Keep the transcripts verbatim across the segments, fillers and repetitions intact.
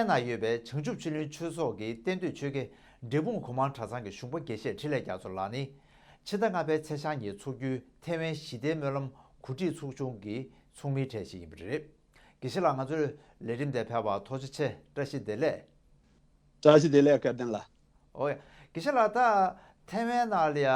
ནན་ན་ཡོད་པའི་བྱང་ཆུབ་ཆོས་གླིང་ཆོས་ཚོགས་ཀྱི་གཏན་སྡོད་ཆོས་དགེ་འབྲས་སྤུངས་གུང་མང་གྲྭ་ཚང་གི་གཞུང་པ་དགེ་བཤེས་འཕྲིན་ལས་རྒྱ་མཚོ་ལགས་ནི། ཕྱི་ཟླ་ལྔ་པའི་ཚེས་ཞག་ཉིན་ཚོགས་རྒྱུའི་ཐེ་ཝན་ཞི་བདེའི་སྨོན་ལམ་གོ་སྒྲིག་ཚོགས་ཆུང་གི་ཚོགས་མིའི་གྲས་ཤིག་ཡིན་པ་རེད། དགེ་བཤེས་ལགས། ང་ཚོའི་ལས་རིམ་དེར་ཕེབས་པར་ཐུགས་རྗེ་ཆེ། བཀྲ་ཤིས་བདེ་ལེགས། བཀྲ་ཤིས་བདེ་ལེགས། སྐལ་ལྡན་ལགས། ཨོ་ཡ། དགེ་བཤེས་ལགས། ད་ཐེ་ཝན་ནང་ལ་ཡ་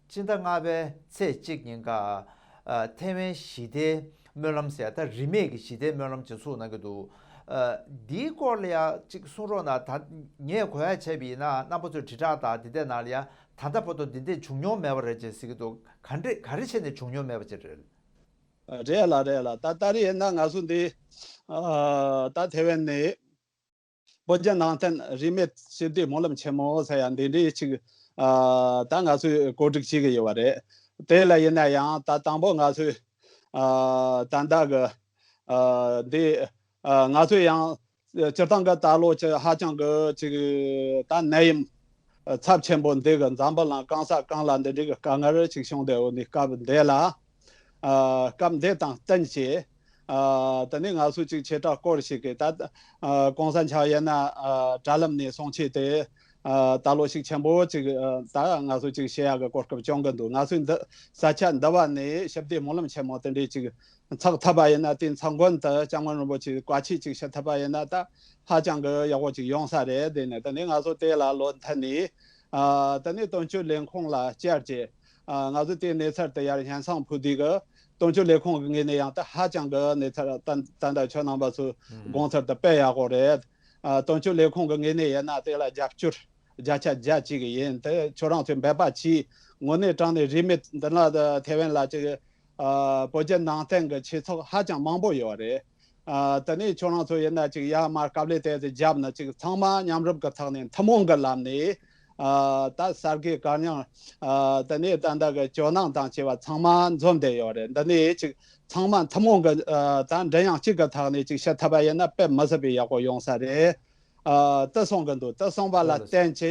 སྤྱི་ཟླ་ལྔ་པའི་ཚེས་གཅིག་ཉིན་ཀ་ཨ་ཐེ་ཝན་ཞི་བདེའི་སྨོན་ལམ་ཟེར་ཡ། ད་རིས་མེད་ཀྱི་ཞི་བདེའི་སྨོན་ལམ་ཅིག་ཚུགས་གནང་གི་འདུག་ཨ་འདིའི་སྐོར་ལ་ཡ་གཅིག་གསུང་རོགས་གནང་། ད་ངས་གོ་ཡ་བྱས་པ་ཡིན་ན། རྣམ་པ་ཚོས་དྲིལ་བསྒྲགས་དང་འདི་འདྲའི་ནང་ལ་ཡ་ད་ལྟ་བར་དུ་འདི་འདྲས་བྱུང་མྱོང་མེད་པ་རེད་ཅེས་ཟེར་གྱི་འདུག་ག་འདྲས། ག་རེ་བྱས་ནས་བྱུང་མྱོང་མེད་པ་ཅིག་རེད། རེད་ལ། རེད་ལ། ད་ད་རེས་ཡིན་ན་ང་ཚོ་འདི་ཨ་ད་ཐེ་ཝན་ནས་བོད་བརྒྱུད་ནང་བསྟན་རིས་མེད་ཞི་བདེའི་སྨོན་ལམ་ཆེན་མོ་ཟེར་ཡ་འདི་འདྲའི་ཅིག་ཨ་ད་ང་ཚོས་གོ་སྒྲིག་བྱེད་ཀྱི་ཡོད་པ་རེད། དེ་ལ་ཡིན་ན་ཡང་ད་དང་པོ་ང་ཚོས་ཨ་ད་ལྟ་གི་ཨ་འདི་ཨ་ང་ཚོས་ཡང་སྤྱིར་བཏང་གི་ད་ལོ་ཅིག་ཧ་ཅང་གི་ཅིག་ད་ནད་ཡམས་ཚབས་ཆེན་པོ་འདི་གི་འཛམ་བུ་གླིང་གང་ས་གང་ལ་འདི་འདྲའི་གི་དཀའ་ངལ་ཅིག་བྱུང་བསྡད་ཡོད་ནི་སྐབས་འདི་ལ། ཨ་སྐབས་འདི་དང་བསྟུན་བྱས། ཨ་དེ་ནས་ང་ཚོས་ཅིག་ཆེ་དྲག་སྐོར་ཞིག་གིས་ད་ཨ་གོང་ས་མཆོག་ཡིན་ན་ཨ་དྲ་ལམ་ནས་གསུང་ཆོས་དེ་ཨ་ད་ལོ་ཞིག་ཆེན་པོ་ཅིག་ཨ་ད་ང་ཚོས་ཅིག་བྱེད་ཡག་གི་གོ་སྐབས་བྱུང་གི་འདུག་ང་ཚོས་འདི་ས་ཆ་འདི་བ་ནས་ཞི་བདེའི་སྨོན་ལམ་ཆེན་མོ་དེ་འདྲའི་ཅིག་འཚོགས་ཐུབ་པ་ཡིན་ན། དེ་འཚོགས་མགོན་དུ་སྐྱབས་མགོན་རིན་པོ་ཆེའི་བཀའ་ཆོས་ཅིག་ཞུ་ཐུབ་པ་ཡིན་ན་ད་ཧ་ཅང་གི་ཡག་པོ་ཅིག་ཡོང་ས་རེད། དེ་ནས་དེ་ནས་ང་ཚོ་དེ་ལ་ལོ་མཐུད་ནས་ཨ་དེ་ནས་དོན་གཅོད་ལས་ཁུངས་ལ་བཅར་བྱས། ཨ་ང་ཚོས་དེའི་གནས་ཚུལ་དེ་ཡར་སྙན་སེང་ཕུལ་དུས་ཀྱི་དོན་གཅོད་ལས་ཁུངས་ཀྱི་ངོས་ནས་ཡང་ད་ཧ་ཅང་གི་གནས་ཚུལ་ད་ད་ལྟ་ཁྱོད་རྣམ་པ་ཚོས་དགོངས་ཚུལ་དེ་དཔེ་ཡག་པོ་རེད། ཨ་དོན་གཅོད་ལས་ཁུངས་ཀྱི་ངོས་ནས་ཡིན་ན་དེ་ལ་རྒྱབ་སྐྱོར་བརྒྱ་ཆ་བརྒྱ་བྱེད་ཀྱི་ཡིན། དེ་ཁྱོད་རང་ཚོས་འབད་པ་བྱས། དངོས་གནས་དྲང་གནས་རིས་མེད་འདི་ན་ཐེ་ཝན་ལ་ཅིག་ཨ་བོད་བརྒྱུད་ནང་བསྟན་གྱི་ཆོས་ཚོགས་ཧ་ཅང་མང་པོ་ཡོད་རེད། ཨ་དེ་ནས་ཁྱོད་རང་ཚོ་ཡིན་ན་ཅིག་ཡར་མར་དཀའ་ལས་དེ་ཚོ་བརྒྱབ་ན་ཅིག་ཚང་མ་མཉམ་རུབ་ཀྱི་ཐོག་ནས་ཐུན་མོང་གི་ལམ་ནས་ཨ་ད་གསར་བརྗེ་དཀའ་རྙོག་ཨ་དེ་ནས་ད་ལྟ་གི་ཇོ་ནང་དང་བཅས་པ་ཚང་མ་འཛོམས་བསྡད་ཡོད་རེད། འདི་ནས་ཅིག་ཚང་མ་ཐུན་མོང་གི་ཨ་ད་མགྲིན་དབྱངས་གཅིག་གི་ཐོག་ནས་ཅིག་བཤད་ཐུབ་པ་ཡིན་ན་དཔེ་མི་སྲིད་པའི་ཡག་པོ་ཡོང་ས་རེད། ཨ་དེ་གསུང་གི་འདུག་དེ་གསུངས་པ་ལ་ལགས། བརྟེན་བྱས་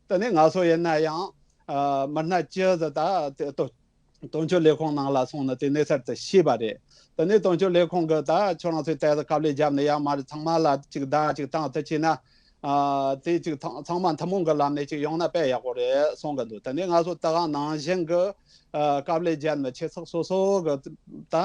དེ་ནས་ང་ཚོ་ཡིན་ན་ཡང་ཨ་མི་སྣ་ཅི་ཟིག་ད་དེ་ལྟོ་དོན་གཅོད་ལས་ཁུངས་ནང་ལ་སོང་ནས་དེ་གནས་ཚུལ་དེ་ཤེས་པ་རེད། དེ་ནས་དོན་གཅོད་ལས་ཁུངས་ཀྱིས་ད་ཁྱོད་རང་ཚོས་དེ་དཀའ་ལས་བརྒྱབ་ནས་ཡར་མར་ཚང་མ་ལ་ཅིག་བརྡ་ཅིག་བཏང་། དེ་བྱས་ན་ཨ་དེ་ཅིག་ཚང་ཚང་མ་ཐུན་མོང་གི་ལམ་ནས་ཅིག་ཡོང་ན་དཔེ་ཡག་པོ་རེད་གསུང་གི་འདུག་དེ་ནས་ང་ཚོ་ད་ག་ནང་བཞིན་གྱི་ཨ་དཀའ་ལས་བརྒྱབ་ནས་ཆོས་ཚོགས་སོ་སོ་གི་ད་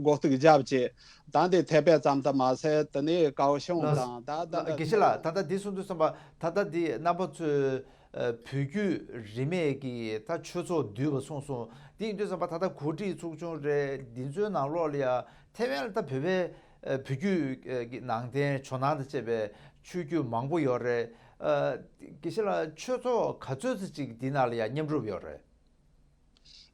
འགོ་གཏུག་བརྒྱབ་བྱས། ད་འདི་ཐེ་པེ་ཙམ་དུ་མ་ཟད་དེ་ནས་ཀའོ་ཤུང་དང་ད་ད་ད་དགེ་བཤེས་ལགས། ད་ལྟ་འདི་གསུང་དུས་ཙམ་པ་ད་ལྟ་འདི་རྣམ་པ་ཚོས་ཨ་བོད་བརྒྱུད་རིས་མེད་ཀྱི་ད་ཆོས་ཚོགས་འདུས་པ་གསུངས་སོང་། འདི་ཡིན་དུས་ཙམ་པ་ད་ལྟ་གོ་སྒྲིག་ཚོགས་ཆུང་རེད། འདི་ཚོའི་ནང་ལོགས་ལ་ཡ་ཐེ་ཝན་ལ་ད་བོད་པའི་ཨ་བོད་བརྒྱུད་ཀྱི་ནང་བསྟན་ཇོ་ནང་དང་བཅས་པའི་ཆོས་བརྒྱུད་མང་པོ་ཡོད་རེད། ཨ་དགེ་བཤེས་ལགས། ཆོས་ཚོགས་ག་ཚོད་ཙམ་ཅིག་འདི་ནང་ལ་ཡ་མཉམ་རུབ་ཡོད་རེད།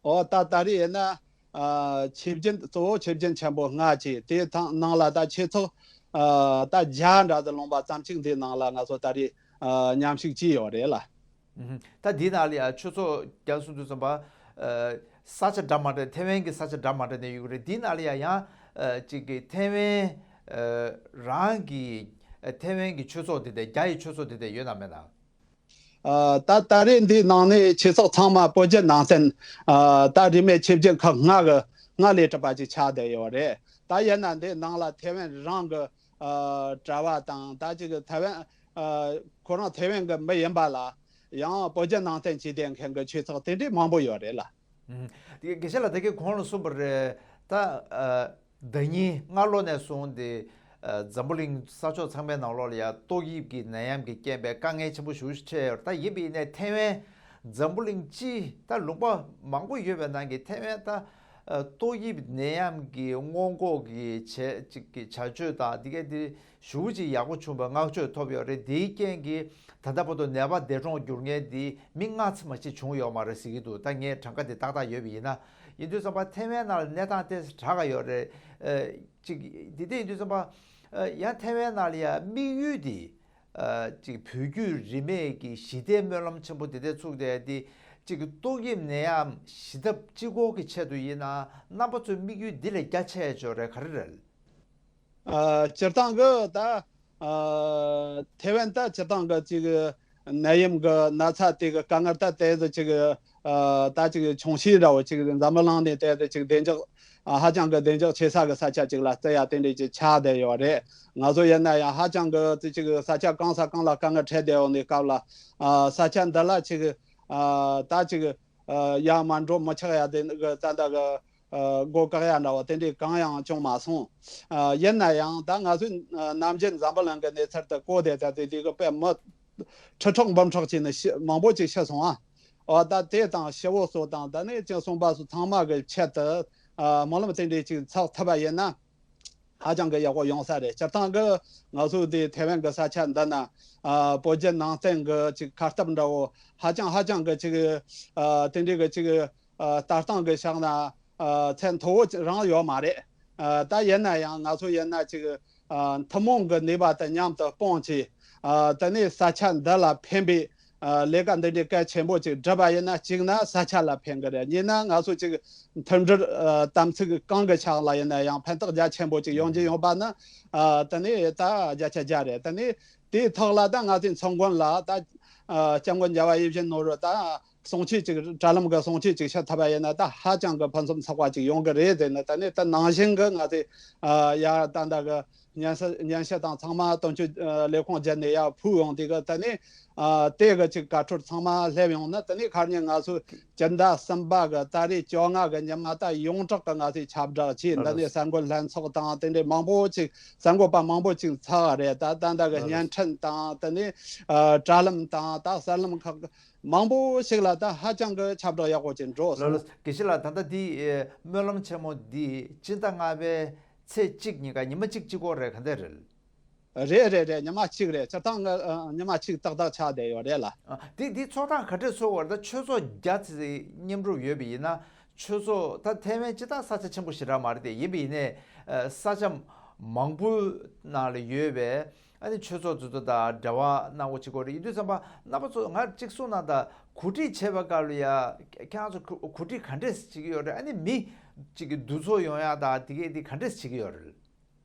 ཨོ་ད་ད་རེས་ཡིན་ན་ཨ་ཆོས་བརྒྱུད་གཙོ་བོ་ཆོས་བརྒྱུད་ཆེན་པོ་ལྔ་བྱས། དེའི་ཐང་ནང་ལ་ད་ཆོས་ཚོགས་ཨ་ད་བརྒྱ་འདྲ་ཙམ་ལོངས་པ་ཙམ་ཅིག་འདིའི་ནང་ལ་ང་ཚོ་ད་རེས་ཨ་མཉམ་ཞུགས་བྱས་ཡོད་རེད་ལ། ཨུ་ཧུམ། ད་འདིའི་ནང་ལ་ཡང་ཆོས་ཚོགས་རྒྱ་གསུང་དུས་ཙམ་པ་ཨ་ས་ཆ་འདྲ་མི་འདྲ། ཐེ་ཝན་གྱི་ས་ཆ་འདྲ་མི་འདྲ་ནས་ཡོད་ཀྱི་རེད། འདིའི་ནང་ལ་ཡང་ཡང་ཨ་ཅིག་གི་ཐེ་ཝན་ཨ་རང་གི་ཨ་ཐེ་ཝན་གྱི་ཆོས་ཚོགས་དེ་འདྲ། རྒྱ་ཡི་ཆོས་ཚོགས་དེ་འདྲ་ཡོད་ན་མེད་ན། ཨ་ད་ད་རེས་འདིའི་ནང་ནས་ཆོས་ཚོགས་ཚང་མ་བོད་བརྒྱུད་ནང་བསྟན་ཨ་ད་རིས་མེད་ཆོས་བརྒྱུད་ཁག་ལྔ་གི་ལྔ་ལས་གྲུབ་པ་ཅིག་ཆགས་བསྡད་ཡོད་རེད། ད་ཡིན་ན་འདི་ནང་ལ་ཐེ་ཝན་རང་གི་ཨ་གྲྭ་བ་དང་། ད་ཅིག་ཐེ་ཝན་ཨ་ཁོ་རང་ཐེ་ཝན་གི་མི་ཡིན་པ་ལ་ཡང་བོད་བརྒྱུད་ནང་བསྟན་བྱེད་བསྡད་མཁན་གི་ཆོས་ཚོགས་དེ་འདྲའི་མང་པོ་ཡོད་རེད་ལ། ཨུམ། དེ་དགེ་བཤེས་ལགས་ད་གིན་གོང་ལ་གསུངས་པ་རེད། ད་ཨ་ཟླ་ཉིན་སྔ་ལོ་ནས་བཟུང་སྟེ་ཨ་འཛམ་བུ་གླིང་ས་ཕྱོགས་ཚང་མའི་ནང་ལོགས་ལ་ཡ་ཏོག་དབྱིབས་ཀྱི་ནད་ཡམས་ཀྱི་རྐྱེན་པས་དཀའ་ངལ་ཆེན་པོ་ཞེ་པོ་ཅིག་འཕྲད་ཡོད་རེད། ད་ཡིན་པ་ཡིན་ནའི་ཐེ་ཝན་འཛམ་བུ་གླིང་སྤྱི་ད་ལུང་པ་མང་པོ་ཡོད་པའི་ནང་གི་ཐེ་ཝན་ད་ཨ་ཏོག་དབྱིབས་ནད་ཡམས་ཀྱི་སྔོན་འགོག་གི་བྱས་ཅིག་གི་བྱ་སྤྱོད་དང་དེ་གའི་དེ་ཞེ་པོ་ཅིག་ཡག་པོ་བྱུང་བའི་བསྔགས་བརྗོད་ཐོབ་ཡོད་རེད། དེའི་རྐྱེན་གྱིས་ད་ལྟ་བར་དུ་ནད་པ་འདས་གྲོངས་གྱུར་མཁན་དེ་མི་ལྔ་ཙམ་མ་གཏོགས་བྱུང་ཡོད་མ་རེད་ཟེར་གྱི་འདུག་ད་ངས་གྲངས་ཀ་དེ་ཏག་ཏག་ཡོད་པ་ཡིན་ན། ཡིན་དུས་ཙམ་པ་ཐེ་ཝན་ནང་ལ་གནས་སྟངས་ཏོག་ཙམ་དྲག་ག་ཡོད་རེད། ཨ་ཅིག་དེ་འདྲ་ཡིན་དུས་ཙམ་པ་ཨ་ཡང་ཐེ་ཝན་ནང་ལ་ཡང་དམིགས་ཡུལ་དེ་ཨ་ཅིག་བོད་བརྒྱུད་རིས་མེད་ཀྱི་ཞི་བདེའི་སྨོན་ལམ་ཆེན་པོ་དེ་འདྲ་ཚུགས་བསྡད་དེ། ཅིག་ཏོག་དབྱིབས་ནད་ཡམས་ཞི་ཐབས་གཅིག་པོ་གི་ཆེད་དུ་ཡིན་ན། རྣམ་པ་ཚོའི་དམིགས་ཡུལ་འདི་ལས་རྒྱ་ཆེ་ཡ་ཅིག་ཡོད་རེད། ག་རེ་རེད། ཨ་སྤྱིར་བཏང་གི་ད་ཨ་ཐེ་ཝན་ད་སྤྱིར་བཏང་གི་ཅིག་ནད་ཡམས་ཀྱི་ན་ཚ་དེ་གི་དཀའ་ངལ་ད་དེ་ཚོ་ཅིག་ ཨ་ད་ཅིག་ཆུང་ཤོས་འདྲ་བོ་ཅིག་འཛམ་བུ་གླིང་ནས་དེ་དེ་ཅིག་བདེ་འཇགས་ཨ་ཧ་ཅང་གི་བདེ་འཇགས་ཆེ་ས་གི་ས་ཆ་ཅིག་ལ་བརྩི་ཡ་དེ་འདྲས་ཅིག་ཆགས་བསྡད་ཡོད་རེད། ང་ཚོ་ཡིན་ན་ཡང་ཧ་ཅང་གི་དེ་ཅིག་ས་ཆ་གང་ས་གང་ལ་དཀའ་ངལ་འཕྲད་བསྡད་ཡོད་ནས་སྐབས་ལ་ཨ་ས་ཆ་འདི་ལ་ཅིག་ཨ་ད་ཅིག་ཨ་ཡར་མར་འགྲོ་མི་ཆོག་ཡ་དེ་གི་ད་ལྟ་གི་ཨ་སྒོ་བཀག་ཡ་འདྲ་བོ་དེ་འདྲས་གང་ཡང་བྱུང་མ་སོང་། ཨ་ཡིན་ན་ཡང་ད་ང་ཚོས་ཨ་ནམ་རྒྱུན་འཛམ་བུ་གླིང་གི་གནས་ཚུལ་དེ་གོ་བསྡད་ད་དེ་དེ་གི་དཔེ་མི་ཁྲི་ཕྲག་འབུམ་ཕྲག་ཅིག་ནས་ཤི་མང་པོ་ཅིག་ཤི་སོང་ཨ། འོ་ད་དེ་དང་ཤི་བོ་སོགས་དང་ད་ནས་ཅིག་གསུངས་པ་སོགས་ཚང་མ་གི་ཆེད་དུ་ཨ་སྨོན་ལམ་དེ་འདྲས་ཅིག་ཚོགས་ཐུབ་པ་ཡིན་ན་ཧ་ཅང་གི་ཡག་པོ་ཡོང་ས་རེད། སྤྱིར་བཏང་གི་ང་ཚོ་དེ་ཐེ་ཝན་གི་ས་ཆ་འདི་ན་ཨ་བོད་བརྒྱུད་ནང་བསྟན་གི་ཅིག་གར་སྟབས་འདྲ་བོ་ཧ་ཅང་ཧ་ཅང་གི་ཅིག་ཨ་དེ་འདྲས་གི་ཅིག་ཨ་ལྟ་སྟངས་གི་ཕྱག་ན་ཨ་ཚད་མཐོ་བོ་རང་ཡོད་མ་རེད། ཨ་ད་ཡིན་ན་ཡང་ང་ཚོ་ཡིན་ན་ཅིག་ཨ་ཐུན་མོང་གི་ནུས་པ་དང་མཉམ་དུ་སྤུངས་ཀྱིས་ཨ་དེ་ནས་ས་ཆ་འདི་ལ་ཕན་པའི་ཨ་ལས་ཀ་འདི་འདྲའི་གལ་ཆེན་པོ་ཅིག་བསྒྲུབས་པ་ཡིན་ན་གཅིག་ན་ས་ཆ་ལ་ཕན་གི་རེད། གཉིས་ན་ང་ཚོ་ཅིག་མཐུན་སྒྲིལ་ཨ་དམ་ཚིག་གང་གི་ཕྱག་ལ་ཡིན་ན་ཡང་ཕན་ཐོགས་རྒྱ་ཆེན་པོ་ཅིག་ཡོང་གི་ཡོད་པ་ནི་ཨ་དེ་ནས་ད་བརྒྱ་ཆ་བརྒྱ་རེད། དེ་ནས་དེའི་ཐོག་ལ་ད་ང་ཚོའི་ཚོགས་མགོན་ལ་ད་ཨ་སྐྱབས་མགོན་རྒྱལ་བ་ཡིད་བཞིན་ནོར་བུ་ད་གསུང་ཆོས་ཅིག་དྲ་ལམ་གི་གསུང་ཆོས་ཅིག་ཞུ་ཐུབ་པ་ཡིན་ན་ད་ཧ་ཅང་གི་ཕུན་སུམ་ཚོགས་པ་ཅིག་ཡོང་གི་རེད་ཟེར་ནས། ད་ནས་ད་ནང་བཞིན་གི་ང་ཚོས་ཨ་ཡ་ད་ད་གི་སྙན་ཞུ་སྙན་ཞུ་དང་ཚང་མ་དོན་གཅོད་ཨ་ལས་ཁུངས་བརྒྱུད་ནས་ཡར་ཕུལ་ཡོང་དུས་གི་ད་ནས་ཨ་དེ་གི་ཅིག་བཀའ་འཁྲོལ་ཚང་མ་སླེབས་ཡོང་ན། ད་ནས་ཁ་ཉིན་ང་ཚོ་སྤྱི་ཟླ་གསུམ་པ་གི་ཏ་རིག་བཅོ་ལྔ་གི་ཉི་མ་ད་ཡོངས་གྲགས་གི་ང་ཚོས་ཁྱབ་བསྒྲགས་བྱས། ད་ནས་གསར་འགོད་ལྷན་ཚོགས་དང་དེ་འདྲའི་མང་པོ་ཅིག་གསར་འགོད་པ་མང་པོ་ཅིག་ཚར་བ་རེད། ད་ད་ད་གི་བརྙན་འཕྲིན་དང་དེ་ནས་ཨ་དྲ་ལམ་དང་ད་གསར་ལམ་ཁག་མང་པོ་ཞིག་ལ་ད་ཧ་ཅང་གི་ཁྱབ་བསྒྲགས་ཡག་པོ་ཅིག་འགྲོ་ལགས་སོང་། ལགས། དགེ་བཤེས་ལགས། ད་ལྟ་འདི་ཨེ་སྨོན་ལམ་ཆེན་མོ་འདི་སྤྱི་ཟླ་ལྔ་པའི་ཚེས་གཅིག་ཉིན་ཀ་ཉི་མ་གཅིག་གཅིག་པོ་རེད། ག་འདྲ་རེད། རེད་རེད་རེད། ཉི་མ་གཅིག་རེད། སྤྱིར་བཏང་ང་ཨ་ཉི་མ་གཅིག་ཏག་ཏག་ཆགས་བསྡད་ཡོད་རེད་ལགས། ཨ་འདི་འདི་ཚོགས་སྟངས་ག་འདྲས་བཟོ་བར་ད་ཆོས་ཚོགས་བརྒྱ་ཙམ་མཉམ་རུབ་ཡོད་པ་ཡིན་ན། ཆོས་ཚོགས་ད་ཐེ་ཝན་སྤྱི་བཏང་ས་ཆ་ཆེན་པོ་ཞེ་དྲག་མ་རེད་དེ། ཡིན་པ་ཡིན་ནའི་ཨ་ས་ཆ་མང་པོའི་ནང་ལ་ཡོད་པའི་ཨ་ནི་ཆོས་ཚོགས་དེ་ཚོ་དང་འབྲེལ་བ་གནང་དགོས་བྱེད་དགོས་རེད། ཡིན་དུས་ཙམ་པ་རྣམ་པ་ཚོ་ང་གཅིག་གསུངས་ན། ད་གོ་སྒྲིག་བྱས་པའི་སྐབས་ལ་ཡ་ཁྱེད་རང་ཚོ་གོ་གོ་སྒྲིག་ག་འདྲས་བྱེད་ཀྱི་ཡོད་རེད། ཨ་ནི་མི་གཅིག་གི་འདུ་ཚོགས་ཡོང་ཡ་དང་དེ་གས་དེ་ག་འདྲས་བྱེད་ཀྱི་ཡོད་རེད།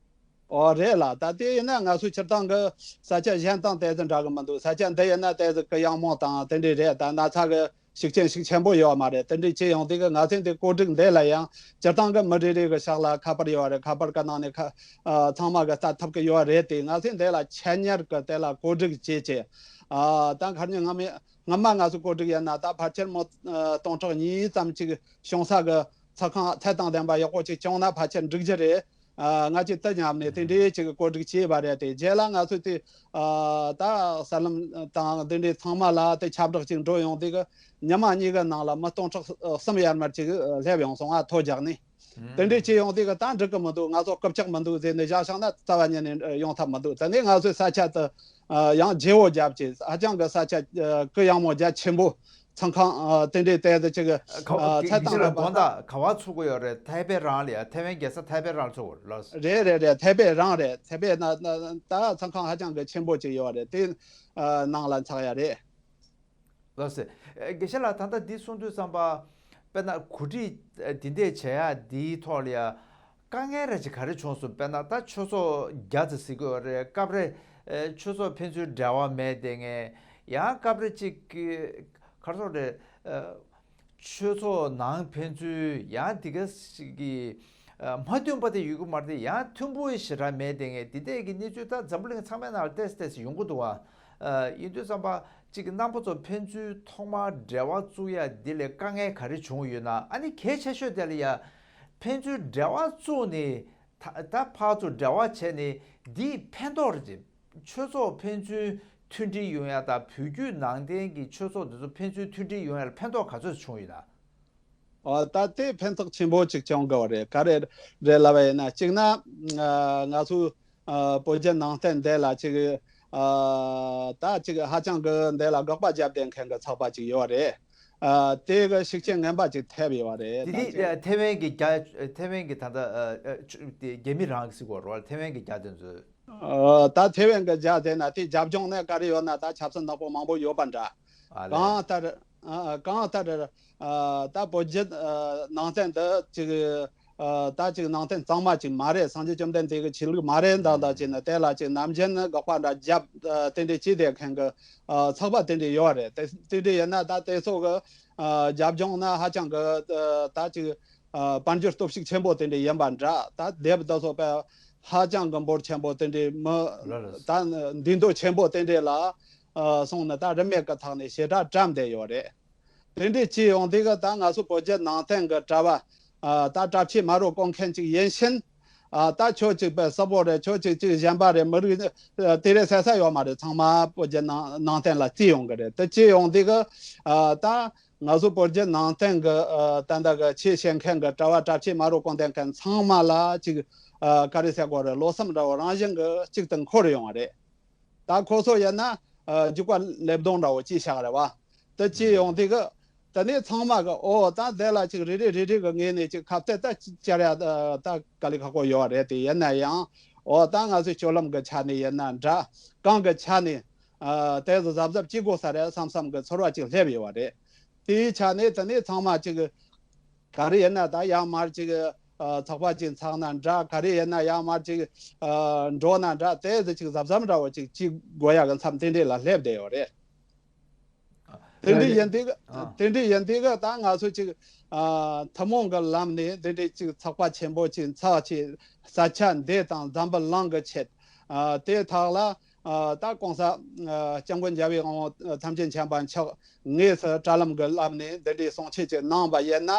ཨོ་རེད་ལགས། ད་དེ་ཡིན་ན་ང་ཚོ་སྤྱིར་བཏང་གི་ས་ཆ་གཞན་དང་དེ་ཚོ་འདྲ་གི་མི་འདུག་ས་ཆ་འདི་ཡིན་ན་དེ་ཚོ་གུ་ཡངས་མོ་དང་དེ་འདྲས་རེད། ད་ན་ཚ་གི་ཤུགས་རྐྱེན་ཤུགས་ཆེན་པོ་ཡོད་མ་རེད། དེ་འདྲས་བྱས་ཡོང་དུས་གི་ང་ཚོའི་འདི་བཀོད་སྒྲིག་འདི་ལ་ཡང་སྤྱིར་བཏང་གི་མི་རེ་རེ་གི་ཕྱག་ལ་ཁ་པར་ཡོད་རེད། ཁ་པར་གི་ནང་ནས་ཁ་ཨ་ཚང་མ་གི་ལྟ་ཐུབ་གི་ཡོད་རེད་དེ། ང་ཚོའི་འདི་ལ་ཆེད་གཉེར་གི་དེ་ལ་བཀོད་སྒྲིག་བྱས་བྱས་ཨ་ད་ཁ་ཉིན་སྔ་མའི་སྔ་མ་ང་ཚོ་བཀོད་སྒྲིག་ཡིན་ན་ད་ཕལ་ཆེར་མི་ཨ་སྟོང་ཕྲག་གཉིས་ཙམ་ཅིག་བྱུང་ས་གི་ཚོགས་ཁང་ཚད་དང་ལྡན་པ་ཡག་པོ་ཅིག་བྱུང་ན་ཕལ་ཆེར་འགྲིག་རྒྱུ་རེད། ཨ་ང་ཚོས་དེ་མཉམ་ནས་དེ་འདྲའི་ཅིག་བཀོད་སྒྲིག་བྱས་པ་རེད་དེ། རྗེས་ལ་ང་ཚོས་དེ་ཨ་ད་གསར་ལམ་དང་དེ་འདྲའི་ཚང་མ་ལ་དེ་ཁྱབ་བསྒྲགས་ཅིག་འགྲོ་ཡོང་དུས་གི་ཉི་མ་གཉིས་ཀྱི་ནང་ལ་མི་སྟོང་ཕྲག་གསུམ་ཡར་མར་ཅིག་སླེབས་ཡོང་སོང་ང་། ཐོ་རྒྱག་ནས་དེ་འདྲའི་བྱས་ཡོང་དུས་གི་ད་འགྲིག་གི་མི་འདུག་ང་ཚོ་རྐུབ་བཀྱག་མི་འདུག་ཟེར་ནས་བཞག་བཞག་ན་རྩ་བ་ཉིད་ནས་ཡོང་ཐབས་མི་འདུག་དེ་ནས་ང་ཚོའི་ས་ཆ་དེ་ཡང་བརྗེ་བོ་བརྒྱབ་ཅིག་ཧ་ཅང་གི་ས་ཆ་གུ་ཡངས་མོ་རྒྱ་ཆེན་པོ་ཚོགས་ཁང་དེ་འདྲའི་དེ་ཚོ་ཅིག་ཚད་དང་ལྡན་པ། དགོངས་དག་ག་བ་ཚུགས་ཀྱི་ཡོད་རེད། ཐའེ་པེ་རང་ལ་ཡ། ཐའེ་ཝན་རྒྱལ་ས་ཐའེ་པེ་རང་ཚུགས་ལགས། རེད་རེད་རེད། ཐའེ་པེ་རང་རེད། ཐའེ་པེ་ན་ན་ད་ཚོགས་ཁང་ཧ་ཅང་གི་ཆེན་པོ་ཅིག་ཡོད་རེད། དེ་ནང་ལ་ཚགས་ཡ་རེད། ལགས་སེ། དགེ་བཤེས་ལགས། ད་ལྟ་འདི་གསུང་དུས་ཙམ་པ་དཔེར་ན་གོ་སྒྲིག་འདི་འདྲས་བྱེད་ཡ་འདིའི་ཐོག་ལ་ཡ་དཀའ་ངལ་ར་ཅིག་ག་རེ་བྱུང་སོང་། དཔེར་ན་ད་ཆོས་ཚོགས་བརྒྱ་ཙམ་ཟེར་གྱི་ཡོད་རེད། སྐབས་རེ་ཆོས་ཚོགས་ཕན་ཚུན་འབྲེལ་བ་མེད་བསྡད་མཁན། ཡང་སྐབས་རེ་ཅིག་གི་ག་རེ་ཟེར་དགོས་རེད། ཆོས་ཚོགས་ནང་ཕན་ཚུན་ཡང་འདི་ག་ཞིག་གི་མ་མཐུན་པ་དེ་ཡོད་ཀྱི་མ་རེད་དེ། ཡང་མཐུན་པོ་ཞེ་དྲག་མེད་བསྡད་མཁན་འདི་འདྲས་ཀྱི་གནས་ཚུལ་ད་འཛམ་བུ་གླིང་ཚང་མའི་ནང་ལ་ཏོག་ཙམ་ཏོག་ཙམ་ཡོང་གི་འདུག་བ། ཡིན་དུས་ཙམ་པ་གཅིག་གི་རྣམ་པ་ཚོ་ཕན་ཚུན་ཐོག་མར་འབྲེལ་བ་བཙུགས་ཡ་འདི་ལས་དཀའ་ངལ་ག་རེ་བྱུང་ཡོད་ན། ཨ་ནི་གལ་ཆེ་ཤོས་དེ་ལ་ཡ་ཕན་ཚུན་འབྲེལ་བ་བཙུགས་ནས་ད་ད་ཕར་ཚུར་འབྲེལ་བ་བྱས་ནས་འདིས་ཕན་ཐོགས་རེད། ཆོས་ཚོགས་ཕན་ཚུན་མཐུན་སྒྲིལ་ཡོང་ཡ་དང་བོད་བརྒྱུད་ནང་བསྟན་གྱི་ཆོས་ཚོགས་འདི་ཚོ་ཕན་ཚུན་མཐུན་སྒྲིལ་ཡོང་ཡ་ལ་ཕན་ཐོགས་ག་ཚོད་བྱུང་ཡོད་ན། ཨོ་ད་དེ་ཕན་ཐོགས་ཆེན་པོ་ཅིག་བྱུང་དགོས་པ་རེད། ག་རེ་རེད་ལབ་པ་ཡིན་ན། གཅིག་ན་ཨ་ང་ཚོ་ཨ་བོད་བརྒྱུད་ནང་བསྟན་འདི་ལ་ཅིག་ཨ་ད་ཅིག་ཧ་ཅང་གི་འདི་ལ་དགག་པ་བརྒྱབ་བསྡད་མཁན་གྱི་ཚོགས་པ་ཅིག་ཡོད་རེད། ཨ་དེ་གི་ཤུགས་རྐྱེན་ངན་པ་ཅིག་ཐེབས་ཡོད་རེད། དེ་ད་དེ་ཅིག་ཐེ་ཝན་གྱི་རྒྱ་ཐེ་ཝན་གྱི་ད་ལྟ་ཨ་ཨ་ཆུ་དེ་རྒྱ་མི་རང་གི་ཟེར་དགོས་རེད་བ། ཐེ་ཝན་གྱི་རྒྱ་དེ་ཚོས། ཨ་ད་ཐེ་ཝན་གྱི་རྒྱ་དེ་ན་དེ་རྒྱབ་ལྗོངས་ནས་ག་རེ་ཡོད་ན་ད་ཆབ་སྲིད་ནག་པོ་མང་པོ་ཡོད་པ་འདྲ། ཨ་ལས། གང་ལྟར་ཨ་གང་ལྟར་ཨ་ད་བོད་བརྒྱུད་ཨ་ནང་བསྟན་འདི་ཅིག་ཨ་ད་ཅིག་ནང་བསྟན་གཙང་མ་ཅིག་མ་རེད། སངས་རྒྱས་བཅོམ་ལྡན་འདས་ཀྱི་ཆོས་ལུགས་མ་རེད་འདང་འདང་བྱས་ནས་དེ་ལ་ཅིག་ནམ་རྒྱུན་ནས་དགག་པ་འདྲ་བརྒྱབ། ཨ་དེ་འདྲས་བྱས་བསྡད་མཁན་གྱི་ཨ་ཚོགས་པ་དེ་འདྲས་ཡོད་རེད། དེ་དེ་འདྲས་ཡིན་ན་ད་དེ་ཚོ་གི་ ཨ་རྒྱབ་ལྗོངས་ན་ཧ་ཅང་གི་ཨ་ད་ཅིག་ཨ་དཔལ་འབྱོར་སྟོབས་ཤུགས་ཆེན་པོ་དེ་འདྲ་ཡིན་པ་འདྲ། ད་དེབ་དེ་ཚོ་དཔེ་ཧ་ཅང་གི་འབོར་ཆེན་པོ་དེ་འདྲའི་མི་ལ་ལ། ད་འདུས་མདོ་ཆེན་པོ་དེ་འདྲ་ལ་ཨ་སོང་ནས་ད་རིན་མེད་ཀྱི་ཐོག་ནས་ཞེ་དྲག་བཀྲམ་བསྡད་ཡོད་རེད། དེ་འདྲའི་བྱས་ཡོང་དུས་གི་ད་ང་ཚོ་བོད་བརྒྱུད་ནང་བསྟན་གི་གྲྭ་བ་ཨ་ད་གྲྭ་ཆས་དམར་པོ་གོན་མཁན་ཅིག་ཡིན་ཕྱིན། ཨ་ད་ཁྱོད་ཅིག་དཔེ་གསལ་པོ་རེད། ཁྱོད་ཅིག་ཅིག་གཞན་པ་རེད། མི་རིགས་ཨ་དེ་རེད་ཟེར་ས་ཡོད་མ་རེད། ཚང་མ་བོད་བརྒྱུད་ནང་ནང་བསྟན་ལ་བརྩིས་ཡོང་གི་རེད། དེ་བྱས་ཡོང་དུས་གི་ཨ་ད་ང་ཚོ་བོད་བརྒྱུད་ནང་བསྟན་གི་ཨ་ད་ལྟ་གི་ཆོས་བཤད་མཁན་གི་གྲྭ་བ་གྲྭ་ཆས་དམར་པོ་གོན་བསྡད་མཁན་ཚང་མ་ལ་ཅིག་ཨ་ག་རེ་ཟེར་དགོས་རེད། བློ་སེམས་འདྲ་བོ་རང་བཞིན་གི་གཅིག་ཏུ་འཁོར་ཡོང་བ་རེད། ད་ཁོ་ཚོ་ཡིན་ན་ཨ་འཇུག་པ་ལེབ་རྡུང་འདྲ་བོ་ཅིག་བཞག་རེད་བ། དེ་ཅི་ཡོང་དུས་གི་དེ་ནས་ཚང་མ་གི་ཨོ་ད་དེ་ལ་ཅིག་རེ་རེ་རེ་རེ་གི་ངོས་ནས་ཅིག་ཁ་གཏད་ད་བཅར་ཡ་ད་དཀའ་ལས་ཁག་པོ་ཡོད་རེད། དེ་ཡིན་ན་ཡང་ཨོ་ད་ང་ཚོའི་སྤྱོད་ལམ་གི་ཆ་ནས་ཡིན་ན་འདྲ། གང་གི་ཆ་ནས་ཨ་དེ་ཚོ་གཟབ་གཟབ་བྱེད་དགོས་ས་རེད་བསམ་བསམ་གི་ཚོར་བ་ཅིག་སླེབས་ཡོད་རེད། དེའི་ཆ་ནས་དེ་ནས་ཚང་མ་ཅིག་ག་རེ་ཡིན་ན་ད་ཡར་མར་ཅིག་ཨ་ཚོགས་པ་ཅིག་འཚོགས་ན་འདྲ། ག་རེ་ཡིན་ན་ཡར་མར་ཅིག་ཨ་འགྲོ་ན་འདྲ། དེ་ཚོ་ཅིག་གཟབ་གཟབ་འདྲ་བོ་ཅིག་བྱེད་དགོས་ཡ་གི་མཚམས་དེ་འདྲས་ལ་སླེབས་བསྡད་ཡོད་རེད། དེ་འདྲས་ཡིན་དུས་ཨ་དེ་འདྲས་ཡིན་དུས་གི་ད་ང་ཚོ་ཅིག་ཨ་ཐུན་མོང་གི་ལམ་ནས་དེ་འདྲས་ཅིག་ཚོགས་པ་ཆེན་པོ་ཅིག་འཚོགས་བྱས་ས་ཆ་འདི་དང་འཛམ་བུ་གླིང་གི་ཆེད་ཨ་དེ་དག་ལ་ཨ་ད་༸གོང་ས་ཨ་སྐྱབས་མགོན་རྒྱལ་བའི་དབང་པོ་ཐམས་ཅད་མཁྱེན་པ་མཆོག་དངོས་སུ་དྲ་ལམ་གྱི་ལམ་ནས་འདི་འདྲའི་གསུང་ཆོས་ཅིག་གནང་བ་ཡིན་ན།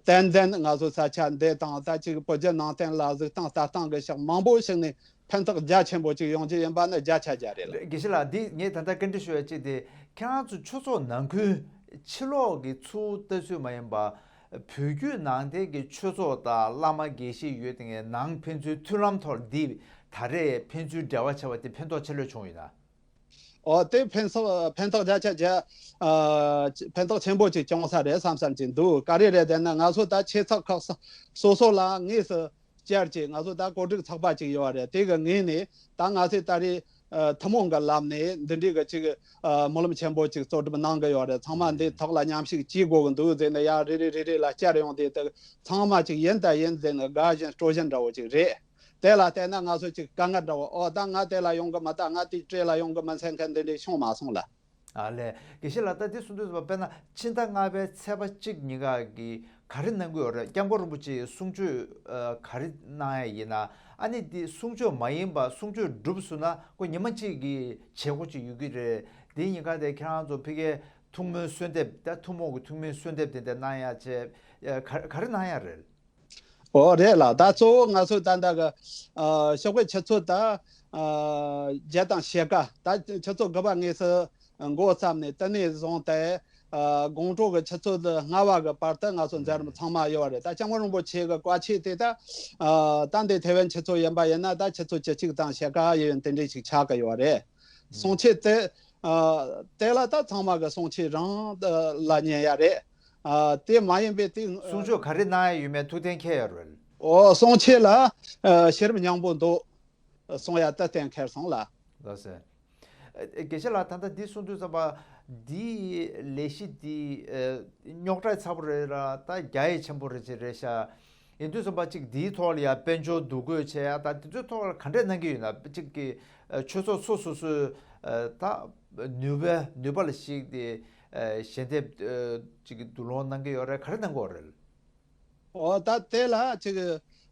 ཏན་ཏན་ང་ཚོ་ས་ཆ་འདི་དང་ད་ཅིག་བོད་བརྒྱུད་ནང་བསྟན་ལ་གཟིགས་སྟངས་ལྟ་སྟངས་ཀྱི་ཕྱོགས་མང་པོ་ཞིག་ནས་ཕན་ཐོགས་རྒྱ་ཆེན་པོ་ཅིག་ཡོང་རྒྱུ་ཡིན་པ་ནི་བརྒྱ་ཆ་བརྒྱ་རེད་ལ། དགེ་བཤེས་ལགས། འདི་ངས་ད་ལྟ་བཀའ་འདྲི་ཞུ་ཡ་གཅིག་དེ། ཁྱེད་རང་ཚོ་ཆོས་ཚོགས་ནང་ཁུལ་ཕྱི་ལོགས་ཀྱི་ཚུར་ལྟ་ཚུལ་མ་ཡིན་པ། བོད་བརྒྱུད་ནང་བསྟན་གྱི་ཆོས་ཚོགས་དང་བླ་མ་དགེ་བཤེས་ཡོད་དེ་ངས་ནང་ཕན་ཚུན་མཐུན་ལམ་ཐོག་འདི་ད་རེས་ཕན་ཚུན་འབྲེལ་བ་བྱས་པ་དེ་ཕན་ཐོགས་ཆེ་ལོས་བྱུང་ཡོད་ན། ཨོ་དེ་ཕན་ཐོགས་ཕན་ཐོགས་བརྒྱ་ཆ་བརྒྱ་ཨ་ཕན་ཐོགས་ཆེན་པོ་ཅིག་བྱུང་ས་རེད་བསམ་བསམ་ཅིག་འདུག་ག་རེ་རེད་ཟེར་ན་ང་ཚོ་ད་ཆོས་ཚོགས་ཁག་སོ་སོ་ལ་དངོས་སུ་བཅར་ཅིག་ང་ཚོ་ད་གོ་སྒྲིག་ཚོགས་པ་ཅིག་ཡོད་རེད། དེ་གི་ངོས་ནས་ད་ང་ཚོས་ད་རེས་ཨ་ཐུན་མོང་གི་ལམ་ནས་འདི་འདྲའི་གི་ཅིག་ཨ་སྨོན་ལམ་ཆེན་པོ་ཅིག་གཙོ་སྒྲུབ་གནང་གི་ཡོད་རེད། ཚང་མ་འདི་ཐོག་ལ་མཉམ་ཞུགས་བྱེད་དགོས་གི་འདུག་ཟེར་ནས་ཡ་རེ་རེ་རེ་རེ་ལ་བཅར་ཡོང་དུས་དེ་ཚང་མ་ཅིག་ཡིན་ད་ཡིན་ཟེར་ནས་དགའ་བཞིན་སྤྲོ་བཞིན་འདྲ་བོ་ཅིག་རེད། དེ་ལ་བལྟས་ན་ང་ཚོ་ཅིག་དཀའ་ངལ་འདྲ་བོ། ཨོ་ད་ང་དེ་ལ་ཡོང་གི་མ་ད་ང་དེའི་གྲས་ལ་ཡོང་གི་མ་ཟེར་མཁན་དེ་འདྲས་བྱུང་མ་སོང་ལ། ཨ་ལས། དགེ་བཤེས་ལགས། ད་འདི་གསུང་དུས་ཙམ་པ་དཔེར་ན་ཕྱི་ཟླ་ལྔ་པའི་ཚེས་པ་གཅིག་ཉིན་ཀ་གི་ག་རེ་གནང་གི་ཡོད་རེད། སྐྱབས་མགོན་རིན་པོ་ཆེའི་གསུང་ཆོས་ཨ་ག་རེ་གནང་ཡ་ཡིན་ན། ཨ་ནི་འདི་གསུང་ཆོས་མ་ཡིན་པ་གསུང་ཆོས་གྲུབ་སོང་ན་ཁོ་ཉི་མ་གཅིག་གི་བྱེད་སྒོ་ཅིག་ཡོད་ཀྱི་རེད། འདིའི་ཉིན་ཀ་དེ་ཁྱེད་རང་ཚོ་ཕ་གིའི་ཐུགས་སྨོན་གསོལ་འདེབས། ད་ཐུན་མོང་གི་ཐུགས་སྨོན་གསོལ་འདེབས་དེ་འདྲ་གནང་ཡ་བྱས་ཨ་ག་ག་རེ་གནང་ཡ་རེད། ཨོ་རེད་ལགས། ད་གཙོ་བོ་ང་ཚོ་ད་ལྟ་གི་ཨ་ཞོགས་པའི་ཆུ་ཚོད་ད་ཨ་བརྒྱད་དང་ཕྱེད་ཀ། ད་ཆུ་ཚོད་དགུ་པ་དངོས་སུ་འགོ་བརྩམས་ནས་དེ་ནས་བཟུང་སྟེ་ཨ་དགོང་དྲོ་གི་ཆུ་ཚོད་ལྔ་པ་གི་བར་དུ་ང་ཚོ་མཛད་རིམ་ཚང་མ་ཡོད་རེད། ད་སྐྱབས་མགོན་རིན་པོ་ཆེ་གི་བཀའ་ཆོས་དེ་ད་ཨ་ད་འདི་ཐེ་ཝན་ཆུ་ཚོད་ཡིན་པ་ཡིན་ན་ད་ཆུ་ཚོད་བཅུ་གཅིག་དང་ཕྱེད་ཀ་ཡིན་དེ་འདྲས་ཞིག་ཆགས་ཀྱི་ཡོད་རེད། གསུང་ཆོས་དེ་ཨ་དེ་ལ་ད་ཚང་མ་གི་གསུང་ཆོས་རང་ལ་ཉན་ཡ་རེད། ཨ་དེ་མ་ཡིན་པའི་དེ་གསུང་ཆོས་ག་རེ་གནང་ཡ་ཡོད་མེད་ཐུགས་གཏན་འཁེལ་ཡ་རེད། ཨོ་གསུང་ཆོས་ལ་ཨ་ཤེས་རབ་སྙིང་པོ་འདུག་གསུང་ཡ་ད་གཏན་འཁེལ་སོང་ལ། ལགས་སེ། ཨ་དགེ་བཤེས་ལགས། ད་ལྟ་འདི་གསུང་དུས་ཙམ་པ་འདིའི་ལས་གཞི་འདི་ཨ་རྙོག་དྲ་ཚ་པོ་རེད་ར། ད་རྒྱ་ཡིག་ཆེན་པོ་རེད་ཅེས་རེད་ཤག་ཡིན་དུས་ཙམ་པ་གཅིག་འདིའི་ཐོག་ལ་ཡ་དཔལ་འབྱོར་འདུ་འགོད་བྱས་ཡ་ད་འདི་ཚོའི་ཐོག་ལ་ག་འདྲས་གནང་གི་ཡོད་ན། གཅིག་གི་ཨ་ཆོས་ཚོགས་སོ་སོ་སོའི་ཨ་ད་ནུས་པ་ནུས་པ་ལ་གཞིགས་ཏེ་ཨ་ཞལ་འདེབས་ཨ་གཅིག་གི་བསྡུ་སློང་གནང་གི་ཡོད་རེད། ག་རེ་གནང་གི་ཡོད་རེད། ཨོ་ད་དེ་ལ་ཅིག་